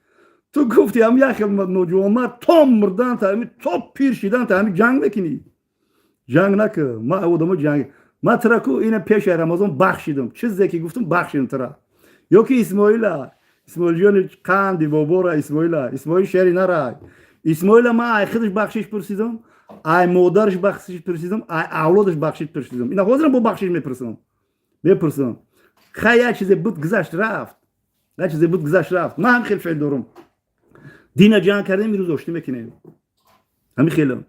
Ту гуфти ҳам як хел ноҷавонмард то мурдан, та ҳами то пир шидан, та ҳами ҷанг мекунӣ. Ҷанг накӣ. Ма одамо ҷанг, ма тра ку ина пеши Рамазон бахшидам, чизе ки гуфтам, бахшидам тра. Ё ки Исмоила, Исмоилҷони қанди бобора, Исмоила, Исмоил шери нарай, Исмоила, ма ай худаш бахшиш пурсидам. Ай модараш бахшиш пурсидам, ай авлодаш бахшиш пурсидам. Ина ҳозирам бо бахшиш мепурсам, мепурсам. Хай, як чизе буд, гузашт, рафт. Як чизе буд, гузашт, рафт. Ман ҳам хел феъл дорам. Дина ҷанг кардем, имрӯз оштӣ мекунем. Ҳамин хелам.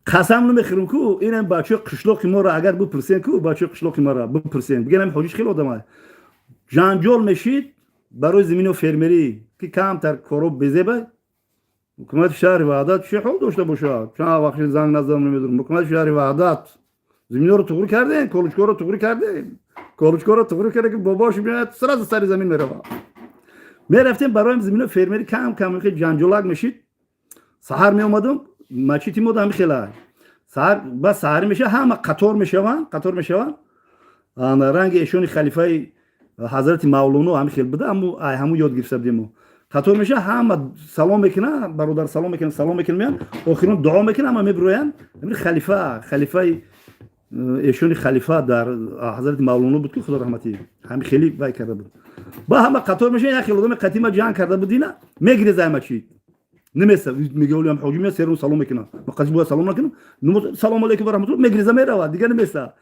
Қасам намехӯрам ку, инам бачаи қишлоқи моро агар бипурсен ку, бачаи қишлоқи моро бипурсен, бигӯян, ҳамин ҳоҷиш хеле одама ҷанҷол мешид барои замину фермерӣ, ки камтар коро безеба. Ҳукумати шаҳри Ваҳдат чӣ ҳол дошта бошад? Чанд вақт занг назадам, намедонам. Ҳукумати шаҳри Ваҳдат, заминҳоро туғрӣ кардем, колучкоро туғрӣ кардем, колучкоро туғрӣ карда, ки бобош меояд, сразу сари замин меравад. Мерафтем барои замино фермери, кам кам ҷанҷолак мешид. Саҳар меомадам, мачити мо ҳами хела саҳар ба саҳарӣ меша, ҳама қатор мешаванд, қатор мешаванд. Ранги эшони халифаи ҳазрати Мавлоно ҳами хел буда, ҳаму ёд гирифта будем. Қатор меша, ҳама салом мекуна, бародар салом мекунад, салом мекунад, меян, охирон дуо мекунад, ҳама мебироянд. Халифа, халифаи эшони халифа дар ҳазрати Мавлоно буд, ки худо раҳматӣ, ҳами хеле вай карда буд. Ба ҳама қатор меша, як хел одами қатима ҷанг карда буд, ина мегиреза мачид, намеса, мега, ҳоҷи меяд, серун салом мекунад, қаси бояд салом накунам, салом алейкум ва раҳматуллоҳ, мегиреза, меравад, дигар намеса.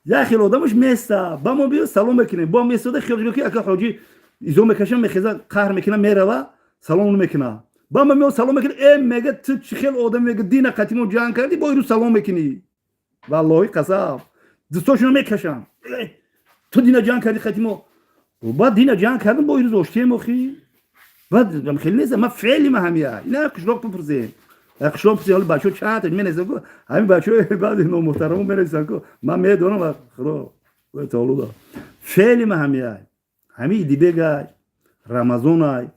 Як хел одамаш меса, ба мо биё, салом мекунем, бо месода, хел ки ака ҳоҷи изо мекашам, мехеза, қаҳр мекуна, мерава, салом намекуна. Ба ма мео, салом мекуна, э, мега, ту чӣ хел одам, мега, дина қатимо ҷанг кардӣ, бо ирӯз салом мекунӣ. Валлоҳи қасам, дустошона мекашам. Ту дина ҷанг кардӣ қатимо, баъд дина ҷанг кардам, бо ирӯз оштием. Охи, баъд хеле нест, ма феъли ма ҳамия. Ина қишлоқ бипурсем, қишлоқ пурсем. Ҳоли бачаҳо чанд менависам ку, ҳамин бачаҳо баъди номуҳтарамо менависам ку, ман медонам, ва худо таоло, феъли ма ҳамия. Ҳами Идибегай, Рамазонай,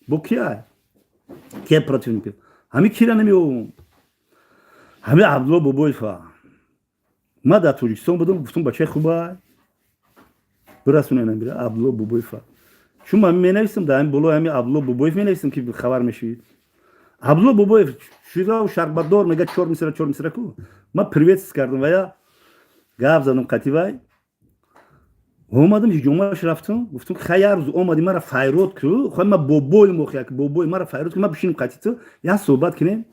бо киай, кия противник, ҳами кира намеёвум. Ҳами Абдулло Бобоева, ма дар Тоҷикистон будам, гуфтам, бачаи хубай, бирасонем бира Абдулло Бобоева. Чун ман менависам, дар ҳами болои ҳами Абдулло Бобоев менависам, ки хабар мешавид. Абдулло Бобоев ширав шарбатдор, мега, чор мисра, чор мисра ку. Ман привет кардам ва я гап задам қати вай. Омадам, ҳиҷомаш рафтам, гуфтам, хай, як рӯз омади, мара файрод ку, хай, ма бобоим, охи, як бобои мара файрод ку, ма бишинем қати ту, як суҳбат кунем.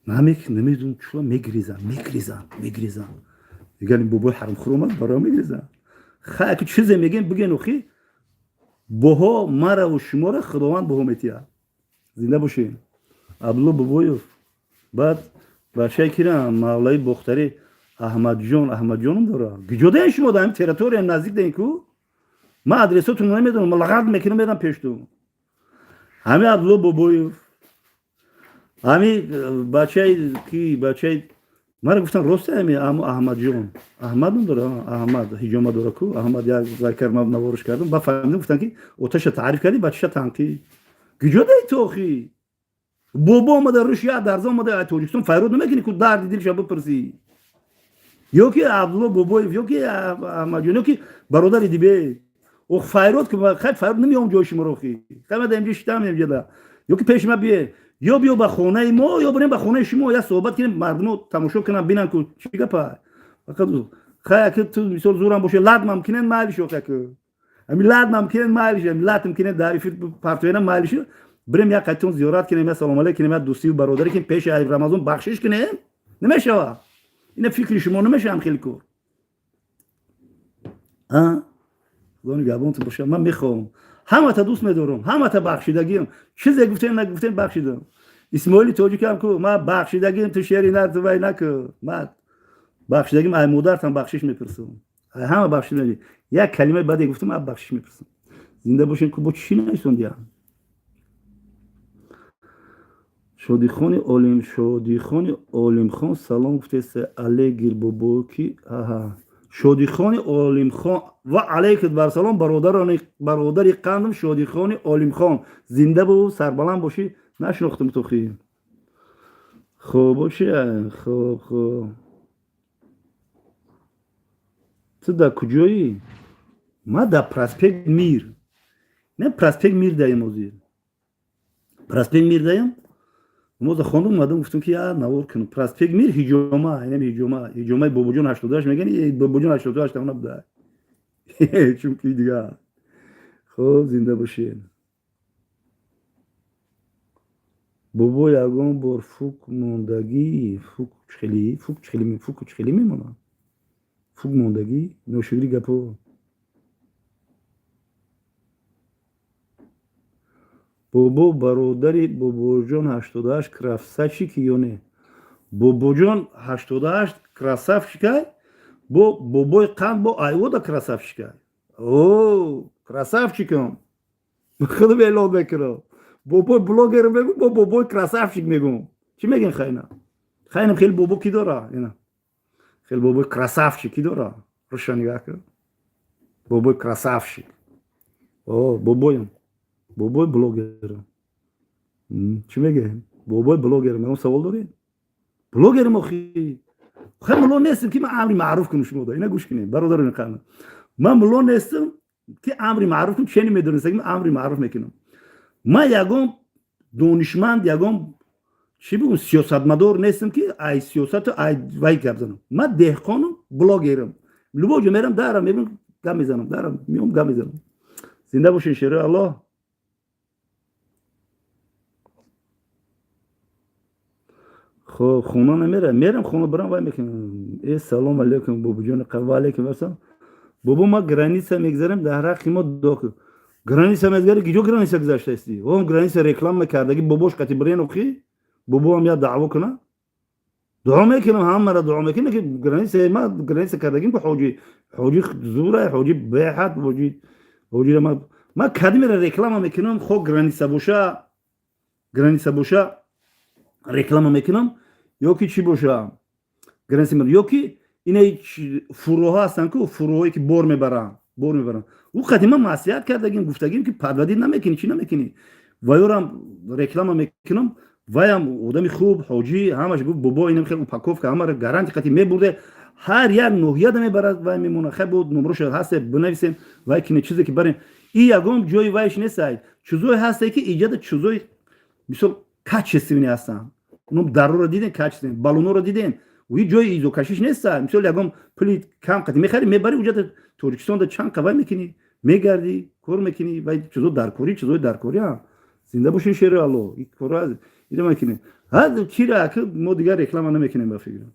Намедонам чула мегирезам, мегирезам, мегирезам. Меган, бобои ҳаромхӯр омад, барои мегирезам. Хай, аку чизе мегем, бигӯен. Охи, боҳо мараву шуморо Худованд боҳо метиҳад. Зинда бошед, Абдулло Бобоев. Баъд бачаи кирам, мавлаи Бохтарӣ, Аҳмадҷон, Аҳмадҷоном дора. Куҷо даен шумо? Дар ҳамин территория наздик даен ку, ман адресотон намедонам, лағат мекунам, медам пешту. Ҳами Абдулло Бобоев, ҳами бачаи ки, бачаи мара гуфтан, росте, ҳами Аҳмадҷон, Аҳмадам дора, Аҳмад ҳиҷома дора ку. Аҳмад як зайкар, ман наворш кардам, ба фаҳмидам, гуфтан, ки оташа таъриф кардӣ, бачаша танқид. Куҷо даи ту, охи? Бобо омада, рӯш як дарза омада, Тоҷикистон файрод намекунӣ ку, дарди дилша бипурсӣ. Ё ки Абдулло Бобоев, ё ки Аҳмадҷон, ё ки бародари Дибе, ох, файрод ки, хай, файрод намеом ҷои шуморо. Охи, хай, ма да инҷо шитам, инҷода, ё ки пеши ма бие, ё биё ба хонаи мо, ё бирем ба хонаи шумо, як суҳбат кунем, мардумо тамошо кунам, бинан ку чӣ гапа. Фақат хай, аки ту мисол зурам боше, ладмам кинен, майлиш, ох, яку ами ладмам кинен, майлиш, ами латм кинен, дар эфир партоена, майлиш, бирем як қайтон зиёрат кунем, як салом алейк кунем, як дӯстию бародарӣ кунем, пеши Рамазон бахшиш кунем. Намешава? Ина фикри шумо намешавам, хеле кор. Худо нигаҳбонтон боша. Ман мехоҳам, ҳамата дӯст медорам, ҳамата бахшидагиам. Чизе гуфтем, нагуфтем, бахшидам. Исмоили тоҷикам ку, ма бахшидагиам, ту шери на, ту вай наку, ма бахшидагим. Ай модартам бахшиш мепурсам, ай ҳама бахшиш. Як калимаи баде гуфтам, ма бахшиш мепурсам. Зинда бошем. Ку бо чӣ нависондиям? Шодихони Олим, Шодихони Олимхон салом гуфтест. Алегир бобо ки, аҳа, Шодихони Олимхон, ва алейкум барсалом, бародарони, бародари қандам Шодихони Олимхон, зинда бу, сарбаланд бошӣ. Нашинохтам тухи. Хоб, боши. Хоб, хоб, ту дар куҷоӣ? Ма дар проспект Мир, не, проспект Мир даем, ҳозир проспект Мир даем. Намоза хондум, омадам, гуфтам, ки я навор кунам. Проспект Мир, ҳиҷома, инам ҳиҷома, ҳиҷомаи бобоҷон 88 меган, бобоҷон 88 тамона буда, чунки дига. Хоб, зинда бошед. Бобо, ягон бор фук мондагӣ? Фук чихели, фук чихели, фук чихели мемонад? Фук мондагӣ, ношукрӣ гапо. Бобо, бародари Бобоҷон 88 красавчик ё не? Бобоҷон 88 красавчикай, бо бобои қанд, бо айвода красавчикай. О, красавчикам, худам эълон мекунам. Бобои блогер мегум, бо бобои красавчик мегум. Чӣ мегӯем? Хайна, хайнам, хеле бобо ки дора? Ина хеле бобои красавчик ки дора? Руша нигаҳ кун, бобои красавчик. О, бобоям, бобои блогерам. Чӣ мегӯем? Бобои блогерам. Ягон савол доред? Блогерам охи. Хай, мулло нестам, ки ман амри маъруф кунам шумо. Ина гӯш кунед, бародарони қанд, ман мулло нестам, ки амри маъруф кунам. Чени медонистам, ки ман амри маъруф мекунам? Ман ягон донишманд, ягон, чӣ бигӯм, сиёсатмадор нестам, ки ай сиёсату ай вай гап занам. Ман деҳқону блогерам. Любой ҷо мерам, дарам мебинам, гап мезанам, дарам меом, гап мезанам. Зинда бошед, шерои Аллоҳ. Хоб, хона намерам, мерам хона, барам, вай мекунам. Э, салом алейкум, бобоҷони. Ва алейкум ассалом. Бобо, ма граница мегзарем, дар ҳаққи мо дуо. Граница мегзари? Киҷо граница гузаштаисти? Он граница реклама кардаги бобош қати бирен. Охи, бобоам я даъво куна, дуо мекунам, ҳамара дуо мекунам, ки граница ма граница кардагим, ки ҳоҷи, ҳоҷи зура, ҳоҷи беҳад, ҳоҷи, ҳоҷира ма кадимера реклама мекунам. Хо граница боша, граница боша, реклама мекунам, ё ки чӣ боша, граница, ё ки инаи фурӯҳо ҳастанд ку, фурӯҳое ки бор мебаранд, бор мебаранд. Ӯ қати ман маслиҳат кардагим, гуфтагим, ки подводить намекунӣ, чӣ намекунӣ. Ва ёрам реклама мекунам. Ваям одами хуб, ҳоҷӣ, ҳамаш гуфт: «Бобо, инам хел упаковка, ҳамаро гарантия қати мебурде, ҳар як ноҳияда мебарад, вай мемона». Хай, бо номроша ҳасте, бинависем, вай кине, чизе ки барем. И ягон ҷои вайш нестай. Чизое ҳасте, ки иҷада чизои бисёр качественный ҳастанд. Уно дароро диден, качественный, баллоноро диден, уи ҷои изокашиш неста. Мисол, ягон пули кам қати мехари, мебари, уҷада Тоҷикистонда чанд қавай мекунӣ, мегардӣ, кор мекунӣ. Вай чизо даркорӣ, чизои даркорӣ ам. Зинда бошин, шери Алло. Кора ида мекунем. Чира мо дигар реклама намекунем, ба фикрам.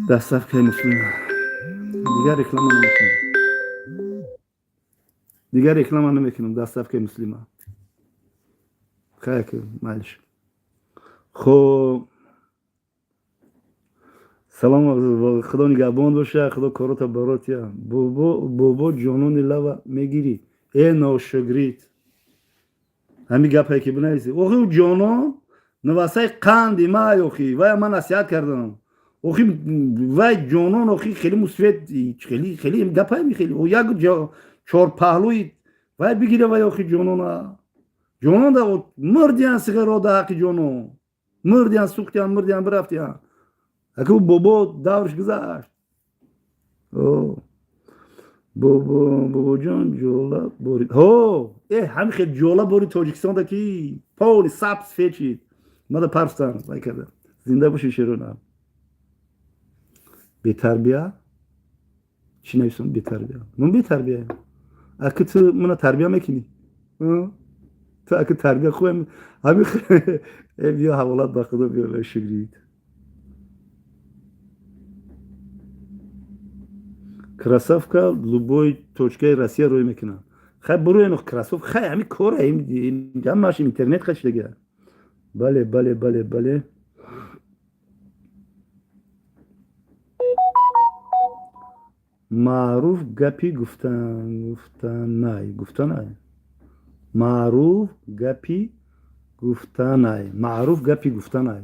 Доставкаи муслима дигар реклама намекунем, дигар реклама намекунем. Доставкаи муслима, хайки, майлиш. Хоб, салом, худо нигаҳбон боша, худо корота баротия. Бобо, бобо, ҷонони лава мегирӣ? Э, ношугрит, ҳамин гапае ки бинависи. Охи, ҷонон навасаи қанди май, охи, вай ман насиҳат кардам. Охи, вай ҷонон, охи, хеле мусвет, хеле хеле гапай, хеле як чорпаҳлӯи вай бигира. Вай, охи, ҷонона, ҷонон да мурдиян, сигаро да ҳаққи ҷонон мурдиян, сӯхтиян, мурдиян, бирафтиян. Аку бобо даврш гузашт. Бобо, бобоҷон, ҷола борид? Ҳо, э, ҳамин хел ҷола бори Тоҷикистонда, ки поли сабз фечид, мада парфтан вай карда. Зинда боши, шерона. Бетарбия чӣ нависам? Бетарбия, ман бетарбия? Аки ту мана тарбия мекунӣ? Ту аки тарбия хуб ҳамин. Э, биё, ҳаволат ба худо, биё, шукрит. Кроссовка любой точкаи Россия рӯй мекунад. Хай, буруен кроссовка. Хай, ҳами кора, ҳамаш интернет хашидага. Бале, бале, бале, бале. Маъруф гапи гуфтан, гуфтанай, гуфтанай, маъруф гапи гуфтанай, маъруф гапи гуфтанай.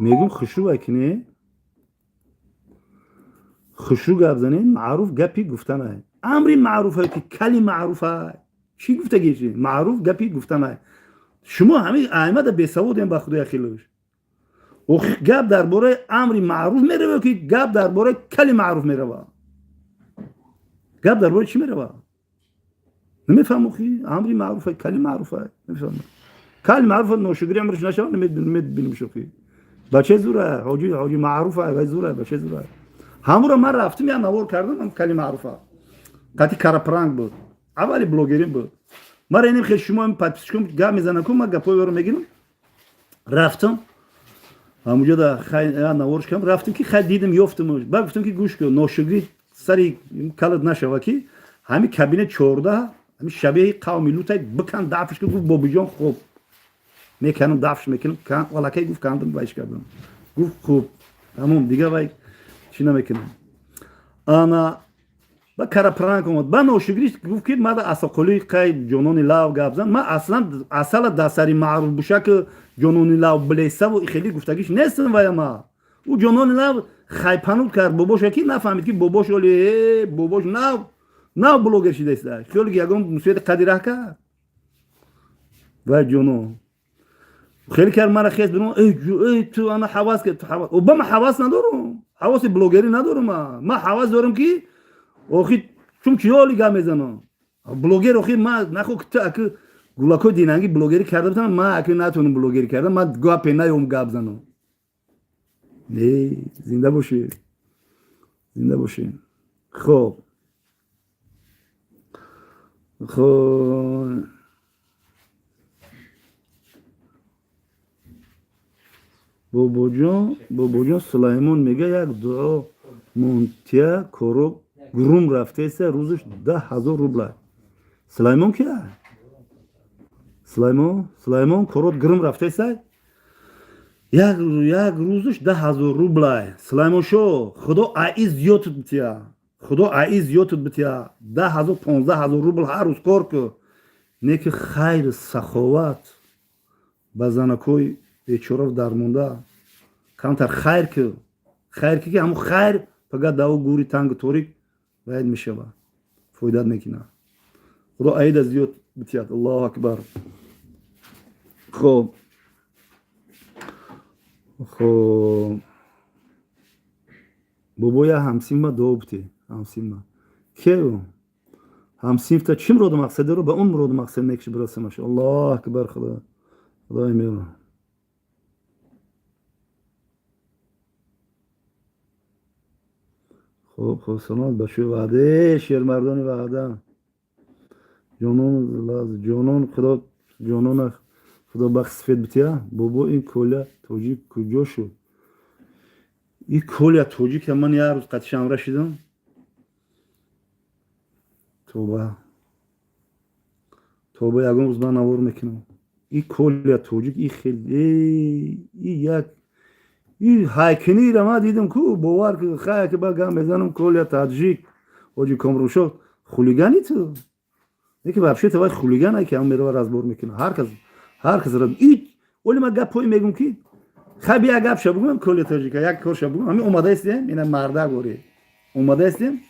Мегум, хушрӯ кине, хушрӯ гап занед. Маъруф гапи гуфтанай, амри маъруфай, ки кали маъруфай, чӣ гуфтагиши? Маъруф гапи гуфтанай. Шумо ҳамин аймада бесаводем, ба худоя хилош. Охи, гап дар бораи амри маъруф мерава, ки гап дар бораи кали маъруф мерава? Гап дар бораи чӣ мерава? Намефаҳм. Охи, амри маъруфай, кали маъруфай, намефаҳмам. Кали маъруфа ношукри амриш нашава, намебинимш. Охи, бачаи зура, ҳоҷи, ҳоҷи маъруфай, вай зура, бачаи зура. Ҳамура ман рафтим, як навор кардам, кали маъруфа қати карапранг буд, аввали блогерин буд. Мара инем хел шумо подписчиком гап мезанам ку, ман гапҳои варо мегирам. Рафтам ҳамуҷо да наворш кардам, рафтам ки хай дидам, ёфтам. Ба гуфтам ки гӯш кун, ношукрӣ сари калат нашава, ки ҳами кабинет 14 ҳами шабеҳи қавми лутай бикан, дафш кун. Гуфт: «Бобиҷон, хуб меканам, дафш мекунам». Аллакай гуфт, кандам, вайш кардам. Гуфт: «Хуб, тамом, дига вай чӣ намекунам». Ана ба карапранк омад, ба ношукрӣ гуфт ки мада асоқулӣ қай ҷонони лав гап зан. Ман аслан асала дар сари маъруф бушаки ҷонони лав билесаву хеле гуфтагиш нестам. Ваяма ӯ ҷонони лав хайпануд кард бобоша, ки нафаҳмид, ки бобош оли бобош нав нав блогер шидаиста, хёле ки ягон мусиқати қадираҳ кард. Вай ҷонон хеле кард, мара хес бирон: «Эй, ту ана ҳавас кард». Ба ман ҳавас надорам, ҳаваси блогерӣ надорам. Ман ҳавас дорам, ки охи чун чиёли гап мезанам блогер. Охи ма нахо ту аки гулакои динанги блогерӣ карда бутам, ман аки натонам блогерӣ карда, ман гапе наём гап занам. Не, зинда бошед, зинда бошед. Хоб, хоб, бобоҷон, бобоҷон Сулаймон мега: «Як дуо монтия, коро гурум рафтеса, рӯзаш 10 000 рубла». Сулаймон кия? Сулаймон, Сулаймон, корот гурум рафтеса, як рӯзаш 10 000 рублай. Сулаймоншо, худо аиз зиёдтут бития, худо аиз зиёдтут бития. 10 000, 15 000 рубл ҳар рӯз кор ку, не ки хайр саховат ба занакҳои бечора дармонда камтар хайр ку, хайр ки ҳамун хайр фақат даво гури тангу торик бояд мешавад, фоидат мекунад. Худо аида зиёд битиҳад. Аллоҳу акбар. Хоб, хоб, бобоя ҳамсинфма дуо бите. Ҳамсинфма кеу? Ҳамсинфта чӣ муроду мақсад дору, ба он муроду мақсад мекуши, бирасамаш. Аллоҳу акбар. Худо, худои меҳрубон. Хуб, хуб, саломат бошӣ. Ваъде шермардони ваъда, ҷонон, ҷонон, худо ҷонона, худо бахти сафед бития. Бобо, ин Коля тоҷик куҷо шуд? Ин Коля тоҷика ман як рӯз қатишамра шидам. Тоба, тоба, ягон рӯз ман навор мекунам. И Коля тоҷик, и хеле и як и ҳайкинира ман дидам ку, бовар ку, хай ки ба гап мезанам. Коля таджик, ҳоҷи Комрушо, хулигани ту неки, вообще тавай хулиган, ки ҳам мерава разбор мекунад ҳар кас, ҳар кас. Оли ман гапҳое мегум, ки хай бия гапша бугӯям. Коля тоҷика як корша бугӯм. Ҳами омадаистем, ина мардак ори омадаистем,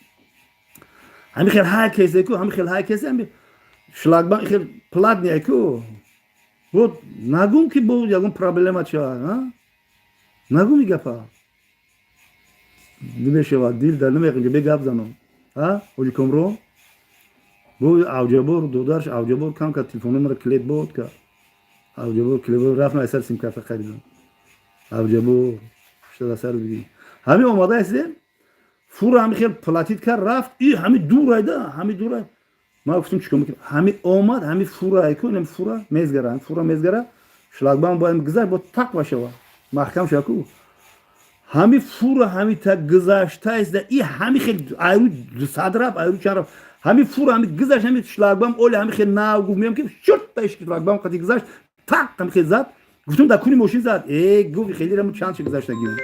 ҳами хел ҳай кесе ку, ҳами хел ҳай кесе, ҳами шлагбаум хел платный ку буд. Нагум ки бо ягон проблема ча нагум, и гапа намешавад, дил дар намеқинҷа бе гап занам. Ҳоҷи Комрон бо Авҷабор, додарш Авҷабор кам кард, телефони мара клет бод кард. Авҷабор клет рафтам, айсар симкарта харидам. Авҷабор шуда сар бигӣ. Ҳами омадаистем, фура ҳами хел платить кард, рафт. И ҳами дурайда, ҳами дурай. Ман гуфтам, чикор мекунам? Ҳами омад, ҳами фура айку, ҳами фура мезгара, ҳами фура мезгара, шлагбаум бояд гузашт, бо тақ башава, маҳкам шава ку. Ҳами фура ҳами та гузаштаиста, и ҳами хел айру 200 рафт, айру чанд рафт. Ҳами фура ҳами гузашт, ҳами шлагбаум оли ҳами хел нав гуфт, меям ки шурта шлагбаум қати гузашт, тақ ҳами хел зад. Гуфтам, дар куни мошин зад? Э, гуфт, хеле раму чанд чи гузаштагиам.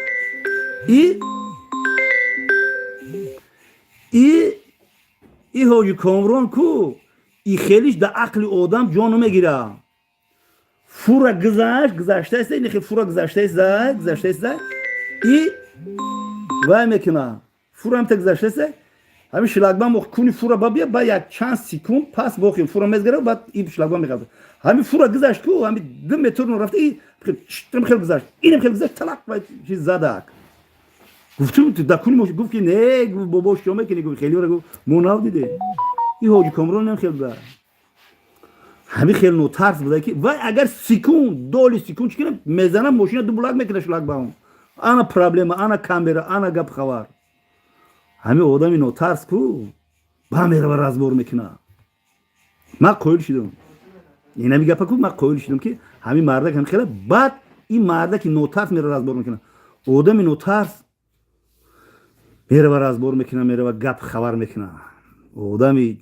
И ҳоҷи Комрон ку, и хелиш дар ақли одам ҷо намегира. Фура гузашт, гузаштаиста, ин хел фура гузаштаиста, гузаштаиста, и вай мекуна, фура ҳамта гузаштаиста, ҳамин шлагбаум куни фура ба бия, ба як чанд секунд пас бохи фура мезгара, баъд и шлагбаум мехазад. Ҳамин фура гузашт ку, ҳамин 2 метр рафта, и хел гузашт, инам хел гузашт, талақ ва чиз задак. Гуфтум, дар куни мошин? Гуфт ки не. Гуфт, бобо, шо мекунӣ? Гуфт, хелиро гуфт, мо нав диде. И ҳоҷи Комрон ҳам хел буда, ҳамин хел нотарс буда, ки вай агар секунд, доли секунд чӣ кунам, мезанам, мошина ду булак мекунад шлагбаум. Ана проблема, ана камера, ана гап хабар. Ҳамин одами нотарс ку ба мерава, разбор мекунад. Ман қоил шидам. Инами гапа ку ман қоил шудам, ки ҳамин мардак ҳам хела. Баъд ин мардаки нотарс мера, разбор мекунад. Одами нотарс мерава, разбор мекунад, мерава, гап хабар мекунад. Одами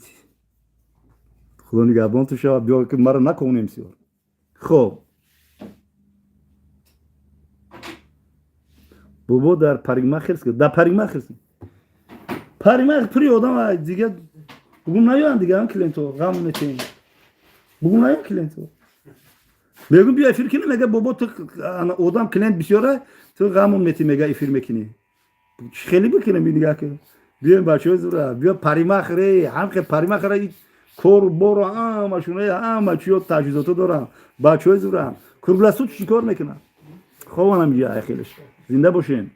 худо нигаҳбон ту шава. Биё, ки маро накунем сиёр. Хоб, бобо дар парикмахерский, дар парикмахерский, парикмахер пури одам дига. Бугум наёянд дига клиенто, ғам метем. Бугум наёянд клиенто. Мегум, биё, эфир кунӣ. Мега, бобо, ту одам клиент бисёра, ту ғамон метӣ. Мега, эфир мекунӣ, хеле бикунем. Нигаҳ кун, биёем, бачаҳои зура, биё парикмахере. Ҳамхе парикмахера кору бору ҳамашуна, ҳама чиё, таҷҳизото дорам. Бачаҳои зура круглосут чӣ кор мекунанд? Хобанам иҷа хелеш. Зинда бошем.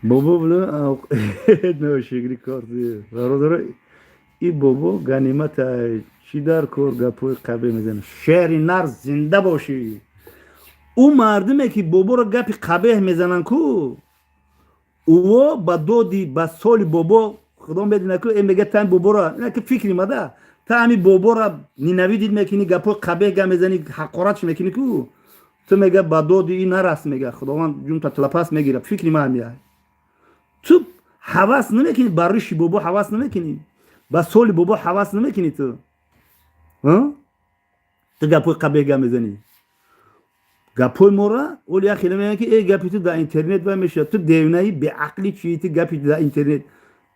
Бобо ношигри корти бародаро. И бобо ганимата чӣ дар кор гапҳои қабеҳ мезанад? Шеъри нар, зинда бошӣ. Ӯ мардуме ки боборо гапи қабеҳ мезананд ку, ӯо ба доди ба соли бобо худо медина ку. Э, мега, тами боборо ки фикри мада, та ҳами боборо ненавидеть мекунӣ, гапҳои қабеҳ гап мезанӣ, ҳақоратш мекунӣ ку, ту, мега, ба доди и нарас. Мега, худованд ҷунта тлапас мегирад. Фикри ма ҳамия. Ту ҳавас намекунӣ ба риши бобо, ҳавас намекунӣ ба соли бобо, ҳавас намекунӣ. Ту гапҳои қабеҳ гап мезанӣ, гапҳои мора. Оли як хеле мегӯянд, ки э, гапи ту дар интернет вай мешавад. Ту девнаи беақлӣ чии? Ту гапи дар интернет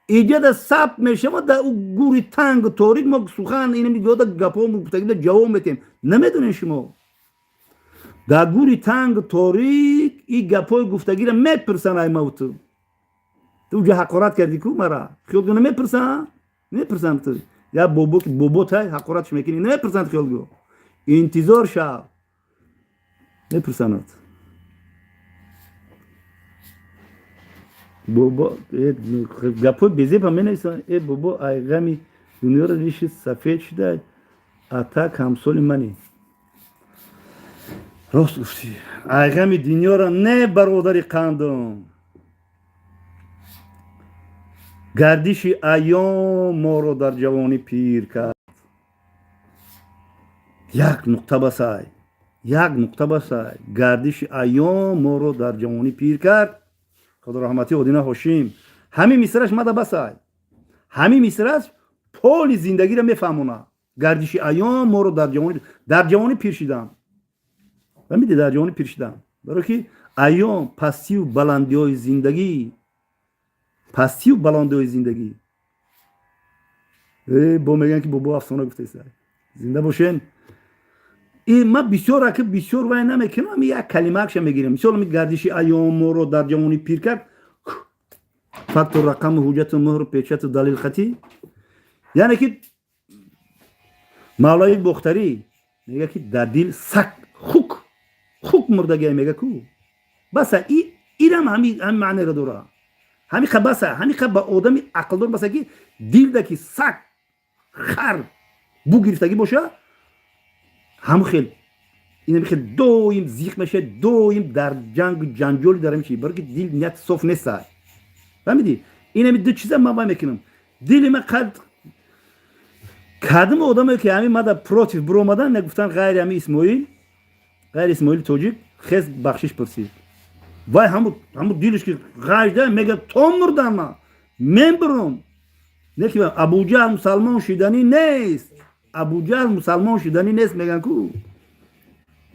иҷада сабт мешавад. Дар гури тангу торик мо сухан инамиёда гапҳо гуфтагида ҷавоб метиҳем. Намедонед шумо, дар гури тангу торик и гапҳои гуфтагиро мепурсанд. Ай мавту ту уҷа ҳақорат кардӣ ку, мара хиёлгӯ намепурсанд? Намепурсанд. Ту я бобо ки боботай, ҳақоратш мекунӣ, намепурсанд. Хиёлгӯ, интизор шав, мепурсанад. Бобо гапҳои безеба менависанд. Э, бобо, ай ғами дунёро риши сафед шуда, а так ҳамсоли мани. Рост гуфтӣ, ай ғами дунёро не, бародари қандум. Гардиши айём моро дар ҷавонӣ пир кард. Як нуқта басай, як нуқта басай. Гардиши айём моро дар ҷавонӣ пир кард. Худо раҳматӣ Одина Ҳошим. Ҳамин мисраш мада басай, ҳамин мисраш поли зиндагиро мефаҳмона. Гардиши айём моро дар ҷавонӣ пир шидам. Фаҳмидӣ? Дар ҷавонӣ пир шидам, барое ки айём, пастию баландиҳои зиндагӣ, пастию баландиҳои зиндагӣ. Бо мегӯянд, ки бобо афсона гуфтеста. Зинда бошен. И ман бисёр аки бисёр вай намекунам, як калимаакша мегирам. Мисол, гардиши айём моро дар ҷавонӣ пир кард. Факту, рақаму, ҳуҷҷату, муҳру, печату, далил хатӣ. Яъне ки Мавлави Бохтарӣ мега, ки дар дил сак хук мурдагия, мега ку баса. Ирам ҳамин маънеро дора. Ҳамиқа баса, ҳамиқа ба одами ақлдор баса, ки дилда ки сак, хар бу гирифтагӣ боша, ҳамун хел инами хел доим зиқ мешавад, доим дар ҷангу ҷанҷоли, дар ҳамин чи, барои ки дил ният соф неста. Фаҳмидӣ? Инами ду чиза ман вай мекунам. Дили ман қад кадом одаме ки ҳамин мада против биромадан, нагуфтан, ғайри ҳами Исмоил, ғайри Исмоили тоҷик, хез бахшиш пурсид. Вай ҳаму дилиш ки ғажда, мега, то мурдан ман мебурам. Не ки Абуҷаҳл мусалмон шиданӣ нест, Абуҷаҳл мусалмон шиданӣ нест, меган ку.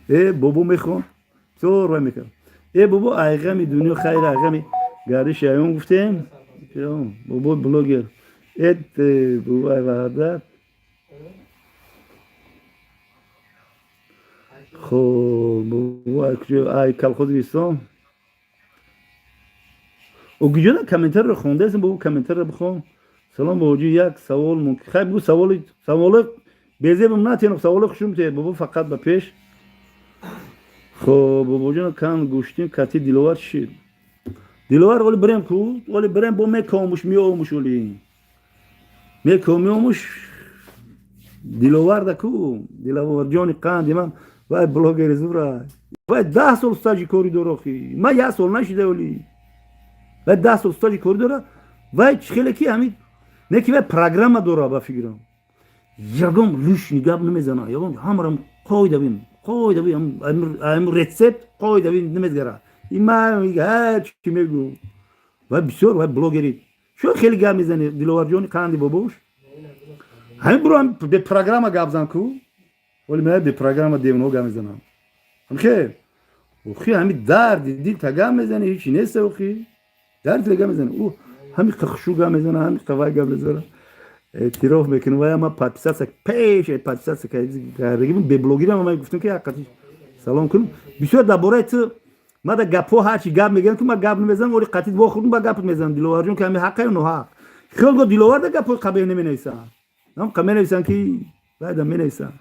Э, бобо мехон, бисёр вай мекард. Э, бобо, айғами дунё хайр, айғами гардиши айём гуфтем. Бобо блогер, э, бобо, ай ваҳдат. Хоб, бобо, ай колхози бистон о, куҷода комментарро хондаестем? Бобо, комментарро бихон. Салом, бобоҷи, як савол мумкин? Хай, бигӯ. Саволи, саволи безебам натиҳ, саволи хушум те, бобо, фақат ба пеш. Хоб, бобоҷон, кан гӯштин кати Диловар чӣ шид? Диловар оли бирем ку, оли бирем, бо мекомуш, меомуш, оли меком, меомуш. Диловарда ку, Диловарҷони қанди ман, вай блогери зура. Вай 10 сол стажи кори дора, охи. Ман як сол нашида оли. Вай 10 сол стажи кори дора. Вай чӣ хеле ки ҳамин не ки вай программа дора, ба фикрам. Ягон лишний гап намезана, ягон ҳамарам қоидавим, қоидавим, ам рецепт қоидавим намезгара. Ма ҳар чи мегӯ. Вай бисёр вай блогери. Чо хеле гап мезани, Диловарҷони қанди бобош? Ҳамин буро бе программа гап зан ку. Оли ман бе программа девонаҳо гап мезанам. Ҳамхел. Охи, ҳами дарди дил та гап мезани, ҳичи нест, охи. Дарди дил гап мезани. Ӯ ҳами хушрӯ гап мезана, ҳами вай гап мезана. Эътироф мекунам, вай ма подписаться пеш подписаться кардагим, бе блогерам ма гуфтам ки ҳаққати салом кунам. Бисёр дар бораи ту ма да гапҳо ҳарчи гап мегӯям ки ма гап намезанам, оли қатит вохӯрдум, ба гапат мезанам, Диловарҷон, ки ҳами ҳаққа ё ноҳақ. Хел го Диловар да гапҳои қабеҳ наменависам. Ҳам менависам ки вайда менависам.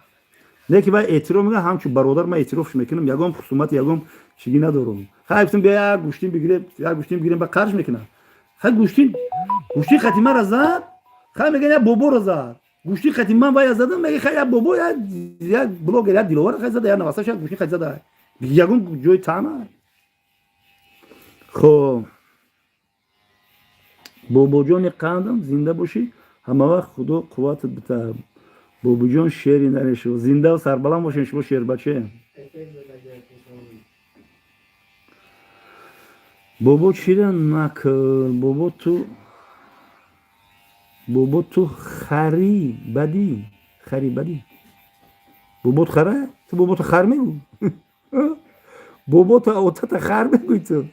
Не ки вай эътироф мекунам, ҳамчун бародар ман эътирофш мекунам, ягон хусумат, ягон чиги надорам. Хай, гуфтам, бия як гӯштин бигирем, як гӯштин бигирем, ба қарш мекунам. Хай, гӯштин қати мара зад, хай мегӯян як боборо зад. Гӯштин қати ман вая задам, мега хай як бобо, як блогер, як Диловар хай зада, як навасаш як гӯштин хай зада. Ягон ҷои таъна. Хоб, бобоҷони қандам, зинда бошӣ, ҳамавақт Худо қувватат бита. Бобоҷон, шери нарешо, зиндаву сарбаланд бошен шумо, шербаче. Бобо, чира накл, бобо, ту, бобо, ту хари бадӣ, хари бадӣ. Бобот хара, ту бобото хар мегӯ, бобото отата хар мегӯй ту,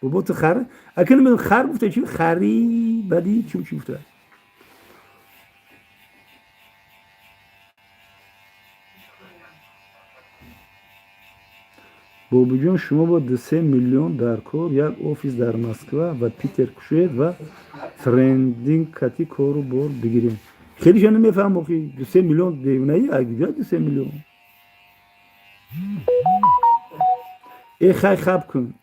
бобото хар. Ака, намедонам, хар гуфта чи, хари бадӣ чӣ, чӣ гуфта? Бобоҷон, шумо бо 2-3 миллион дар кор як офис дар Москва ва Питер кушоед ва трендинг кати кору бор бигирем. Хелиша намефаҳмам, охи, 2-3 миллион девонаи, агиҷа 2-3 миллион? Э, хай, хаб кун,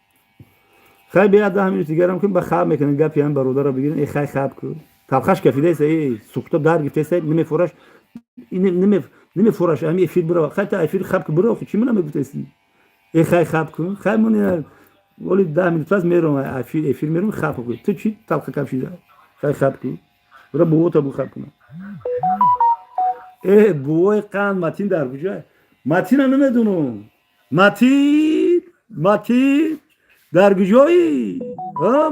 хай, бия 10 минут дигарам кун, ба хаб мекунем, гапи ҳам бародарро бигирем. Э, хай, хаб кун, талхаш кафидаеса, э, сухта дар гирифтаеса, намефораш, намефораш, ҳами эфир бирава. Хай, та эфир хаб кун, бира, охи, чӣ мена мегуфтаси? Э, хай, хаб кун, хай, мон оли 10 минут пас мером, эфир мером, хаб кун. Ту чӣ талха капшида? Хай, хаб кун, бира, бувота бу, хаб кунам. Э, бувои қанд, Матин дар куҷа? Матина намедунам. Матин, Матин, дар куҷоӣ,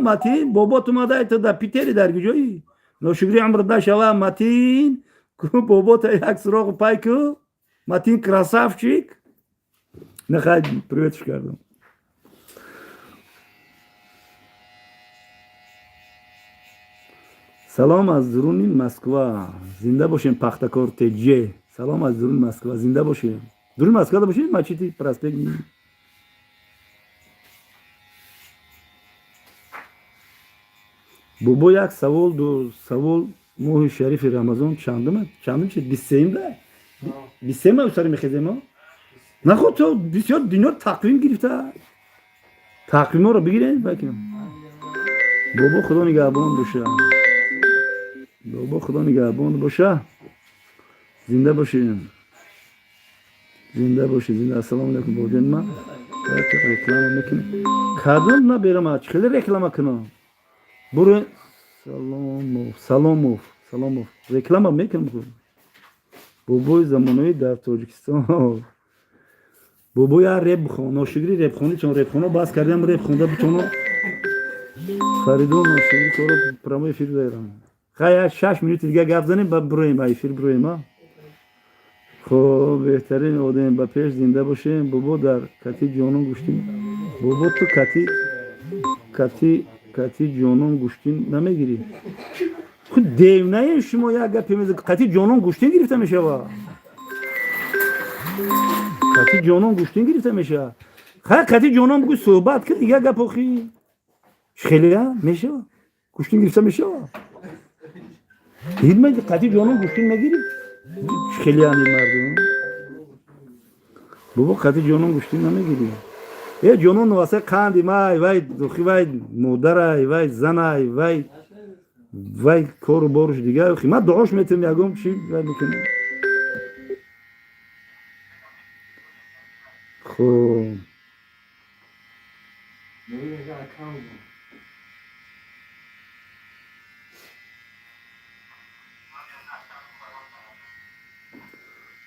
Матин? Бобот омада, ту дар Питери, дар куҷоӣ? Ношукри умр дашава, Матин. Ку бобота як суроғу пай ку. Матин красавчик. Нахай, приветш кардам. Салом аз дуруни Москва, зинда бошем. Пахтакор теҷе, салом аз дуруни Москва, зинда бошем. Дуруни Москва бошем, мачити проспект. Бобо, як савол, ду савол. Моҳи шарифи Рамазон чандума? Чандум чи, 23-да, 23-ма сари мехезем. Наход, то бисёр дунё тақвим гирифта, тақвиморо бигирем. Бакинам, бобо, Худо нигаҳбон боша. Бобо, Худо нигаҳбон боша, зинда бошем, зинда бошед, зинда. Ассалому алайкум, бобоҷони ман, реклама мекунем? Кадом наберама, чӣ хеле реклама кунам? Буро, Саломов, Саломов, Саломов, реклама мекунам. Бобои замонави дар Тоҷикистон. Бобо, я реп бихон, ношукрӣ, репхонӣ, чон репхоно бас кардам, реп хонда битоно. Фаридун, ношукрӣ, торо прямой эфир дорам. Хай, як 6 минути дига гап занем, ба буроем, ба эфир буроем. А хоб, беҳтарин одам, ба пеш, зинда бошем. Бобо, дар кати ҷонон гӯштин. Бобо, ту кати ҷонон гӯштин намегирӣ? Худ девнаем шумо, як гапе меза, кати ҷонон гӯштин гирифта мешава, кати ҷонон гӯштин гирифта мешава. Хай, кати ҷонон бугӯ, суҳбат кир, дигар гап, охи, хеле мешава, гӯштин гирифта мешава. Дидмеди, кати ҷонон гӯштин мегирӣ? Хеле ами мардум. Бобо, кати ҷонон гӯштин намегирӣ? Э, ҷонон васа қанди май, вай духи, вай модарай, вай занай, вай кору боруш дигар. Ман дуош метавам, ягон чи вай мекунам. Хуб. Нури мега, аккаунт.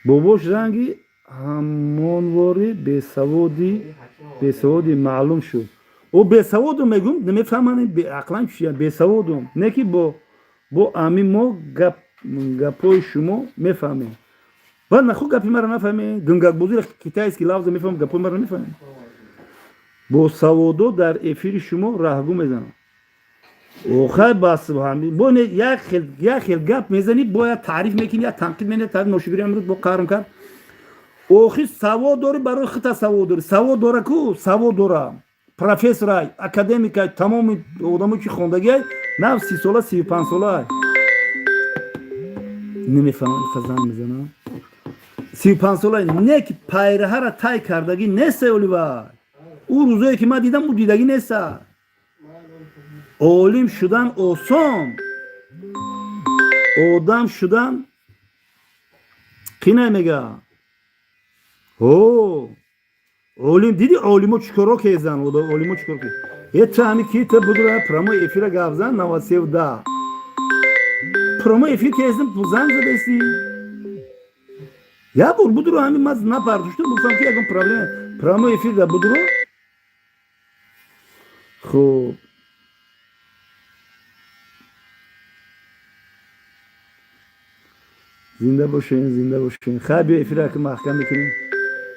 Бобош ранги ҳамонвори бесаводи бесаводи маълум шуд. Ӯ бесаводу мегум, намефаҳмам, ақлан чия бесаводум. Не ки бо ами мо гап гапҳои шумо мефаҳмем. Баъд наху гапи маро нафаҳмем, гунгакбозиро китайский лавза мефаҳмем, гапҳои маро намефаҳмем. Босаводо дар эфири шумо раҳгу мезананд. Охай, бас, бо як хел гап мезанӣ, бояд таъриф мекунӣ, як танқид мекунӣ, таъриф. Ношукрӣ амрӯз бо қарм кард. Охи, савод дорӣ, барои хита савод дорӣ. Савод дора ку, савод дора, профессорай, академикай, тамоми одамо ки хондагиай, нав 30 сола, 35 солай. Намефаҳмам, иқа занг мезанам. 35 солай, не ки пайраҳара тай кардагӣ нестай. Оливай, ӯ рӯзое ки ман дидам, ӯ дидагӣ неста. Олим шудан осон, одам шудан қинай мега. О, олим диди, олимо чӣ коро кезан, олимо чӣ кор ке? Е, ту ҳами ки ту будра прямой эфира гап зан, 93 10 прямой эфир кездим, занг задести. Як бор будро, ҳами ман напардоштам, гуфтам ки ягон проблема, прямой эфир да будро. Хуб, зинда бошен, зинда бошен. Хай, биё, эфира ки маҳкам мекунем.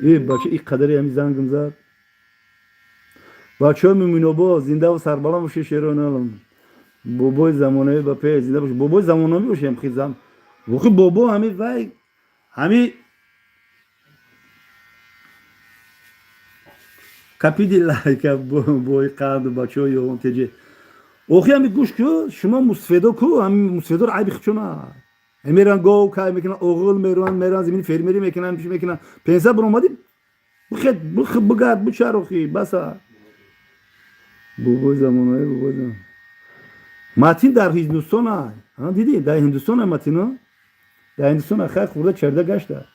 Э, бача, и қадари ҳами зангм зад. Бачаҳои Муминобод, зиндаву сарбаланд бошед. Шероналам, бобои замонавӣ, ба пеш, зинда бош. Бобои замонавӣ бошем, хизам. Охи, бобо ҳами вай ҳами капиди лайка бои қанду бачаҳои ёвон теҷе. Охи, ҳами гӯш ку, шумо мусфедо ку, ҳами мусфедоро айби хичона меран, гов кай мекунан, оғил мераванд, меран замини фермерӣ мекунан, чӣ мекунан. Пенсия баромадӣ, бихед, бигард, бичарохи, баса. Бобои замонаи, бобои замон. Матин дар Ҳиндустон ай, дидӣ, дар Ҳиндустон ай Матино, дар Ҳиндустон хай хӯрда чарда гашта.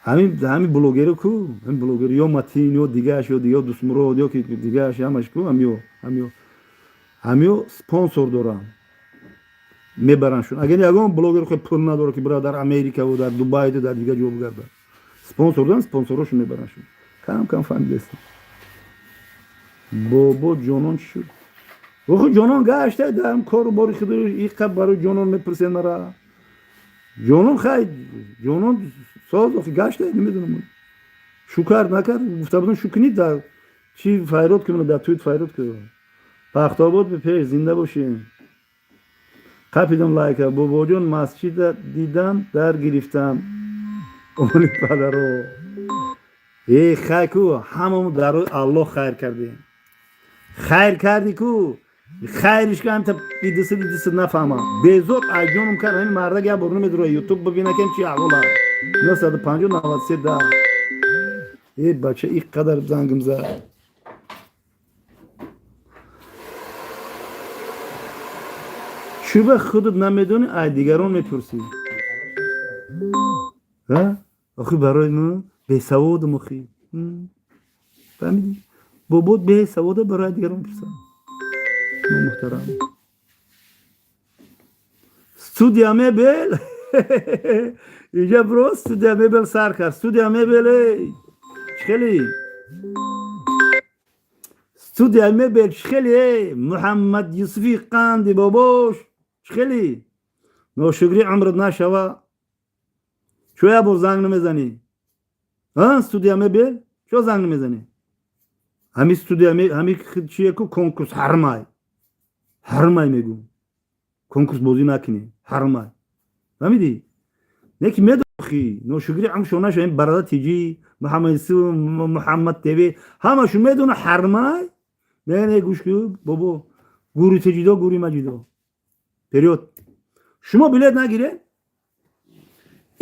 Ҳамин блогеру ку, ҳамин блогер ё Матин ё дигааш, ё дига Дустмурод, ё ки дигааш, ҳамаш ку, ҳамиё спонсор доранд, мебарандшон. Агар ягон блогер хо пул надорад, ки бирад дар Америкаву дар Дубайду дар дигар ҷо бигардад, спонсор доранд, спонсорошон мебарандшон. Кам кам фаҳмидастем. Бобо ҷонон чӣ шуд? Охи, ҷонон гашта дар кору бори худ. Иқа барои ҷонон мепурсед мара. Ҷонон хай, ҷонон соз, охи, гашта, намедонам, шу кард, накард. Гуфта будам, шу кунид, дар чи файрод кунад, дар туит файрод кунад. Пахтобод бе пеш, зинда бошем. Қапидам лайка. Бобоҷон, масҷида дидам, дар гирифтам. Оли падаро, э, хай ку, ҳамамо дар рӯи Аллоҳ хайр кардем. Хайр кардӣ ку, хайриш ка ҳамта бидиси бидиси нафаҳмам. Безор айҷоном кард ҳамин мардак. Як бор намедура Ютуб бибинакем, чи аҳвола. 950 93 10. Э, бача, и қадар зангм зад. Чӯба худат намедонӣ, ай дигарон мепурсӣ. Охи, барои мо бесаводам, охи, фаҳмидӣ? Бобот бесавода, барои дигарон мепурсам. Муҳтарам, студия мебел инҷа бро, студия мебел сар кард. Студия мебел, эй, чӣ хели студия мебел, чӣ хели, эй, Муҳаммад Юсуфи қанди бобош, чӣ хели? Ношукрӣ умрат нашава. Чо як бор занг намезанӣ? Студия мебел, чо занг намезанӣ? Ҳами студия, ҳами чие ку, конкурс ҳармай, ҳармай мегӯм, конкурс бозӣ накунӣ ҳармай, фаҳмидӣ? Не ки медохи, ношукрӣ умршон нашава. Ин Барада Тиҷӣ, Муҳаммад Юсуф, Муҳаммад ТВ, ҳамашон медона ҳармай. Не, не, гӯш ку, бобо, гури тиҷидо, гури маҷидо, вперёд! Шумо билет нагиред,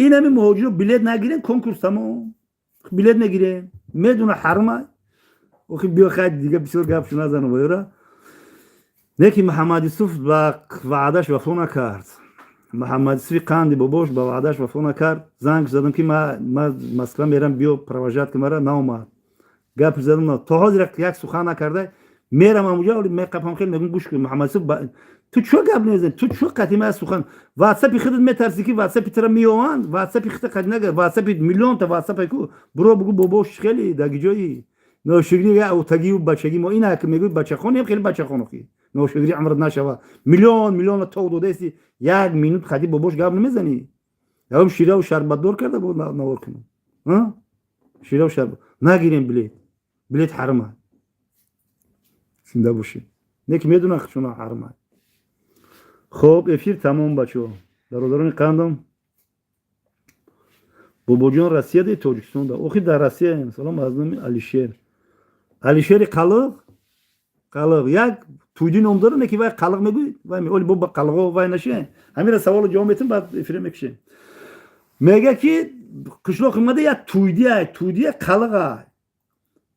ин ҳами муҳоҷиро билет нагирен, конкурс тамом. Билет мегирем, медуна ҳармай. Охи, биё, хай, дига бисёр гапшу назанам воёра. Не ки Муҳаммад Юсуф ба ваъдаш вафо накард. Муҳаммадюсуфи қанди бобош ба ваъдаш вафо накард. Занг задам, ки ма Москва мерам, биё, провожать ки мара. Наомад. Гап задам, то ҳозир як сухан накарда. Мерам амуҷа, меқапам, хел мегум: «Гӯш кун, Муҳаммадюсуф, ту чо гап намезани? Ту чо қатъи ма сухан? Ватсапи худат метарсӣ, ки ватсапи тара меёванд. Ватсапи хита қатъи нага, ватсапи миллионта ватсапа ку. Буро, бугу, бобош хеле даги ҷои ношукрӣ, утагию бачагӣ мо ина ки мегӯй бачахон ем, хеле бачахон. Охи, ношукрӣ амрат нашава. Миллион миллиона тог додаисти, як минут қатъи бобош гап намезанӣ. Ягом шираву шарбатдор карда бо навор кунам. Шираву шарбат нагирем, билет, билет ҳарма. Зинда бошед. Не ки медонам, чуна ҳарма. Хоб, эфир тамом, бачо, бародарони қандам. Бобоҷон Россия де Тоҷикистон да? Охи, дар Россия. Салом аз номи Алишер. Алишери қалиқ, қалиқ як тӯйди ном дора, не ки вай қалиқ мегӯй. Вай оли бо қалиқо вай наше. Ҳамира саволо ҷавоб метем, баъд эфира мекушем. Мега, ки қишлоқ омада, як тӯйдия, тӯйдия қалиқа.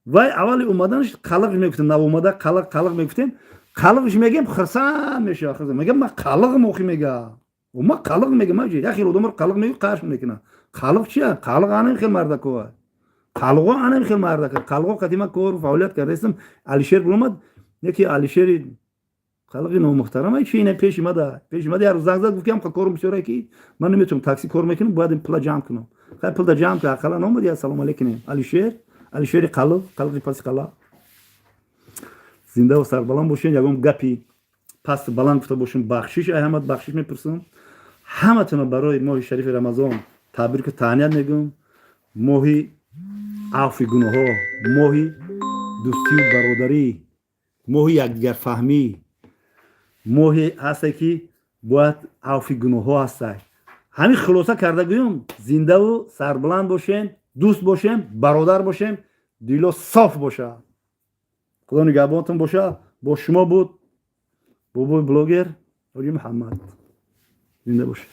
Вай аввали омаданаш қалиқ мегуфтем, навомада қалиқ, қалиқ мегуфтем. Қалиқш мегем, хирсанд мешава. Мегам, ма қалиқм охи, мега, ма қалиқ мегам. Як хел одамро қалиқ мегӯ, қашм мекунад. Қалиқ чия? Қалиқ анам хел мардакова, қалиқо анам хел мардака. Қалиқо қати ма кору фаъолият кардаистам. Алишер биромад, яки Алишери қалиқи номуҳтарам чи ина пеши мада, пеши мада як рӯз занг зад, гуфт, ки ҳам корум бисёре, ки ман наметавонам, такси кор мекунам, бояд ин пула ҷамъ кунам. Хай, пулда ҷамъ кун, ақаллан омад, я салом алейкум. Алишер, Алишери қалиқ, қалиқи паси қала. Зиндаву сарбаланд бошен. Ягон гапи паст баланд гуфта бошем, бахшиш, ай ҳамат бахшиш мепурсам. Ҳаматона барои моҳи шарифи Рамазон табрику таҳният мегӯм. Моҳи афви гуноҳҳо, моҳи дӯстию бародарӣ, моҳи якдигарфаҳмӣ, моҳе ҳасте, ки бояд афви гуноҳҳо ҳастай. Ҳамин хулоса карда гӯём: зиндаву сарбаланд бошем, дӯст бошем, бародар бошем, дило соф бошад. Худо нигаҳбонтон боша. Бо шумо буд бобои блогер Ҳоҷи Муҳаммад. Зинда бошед.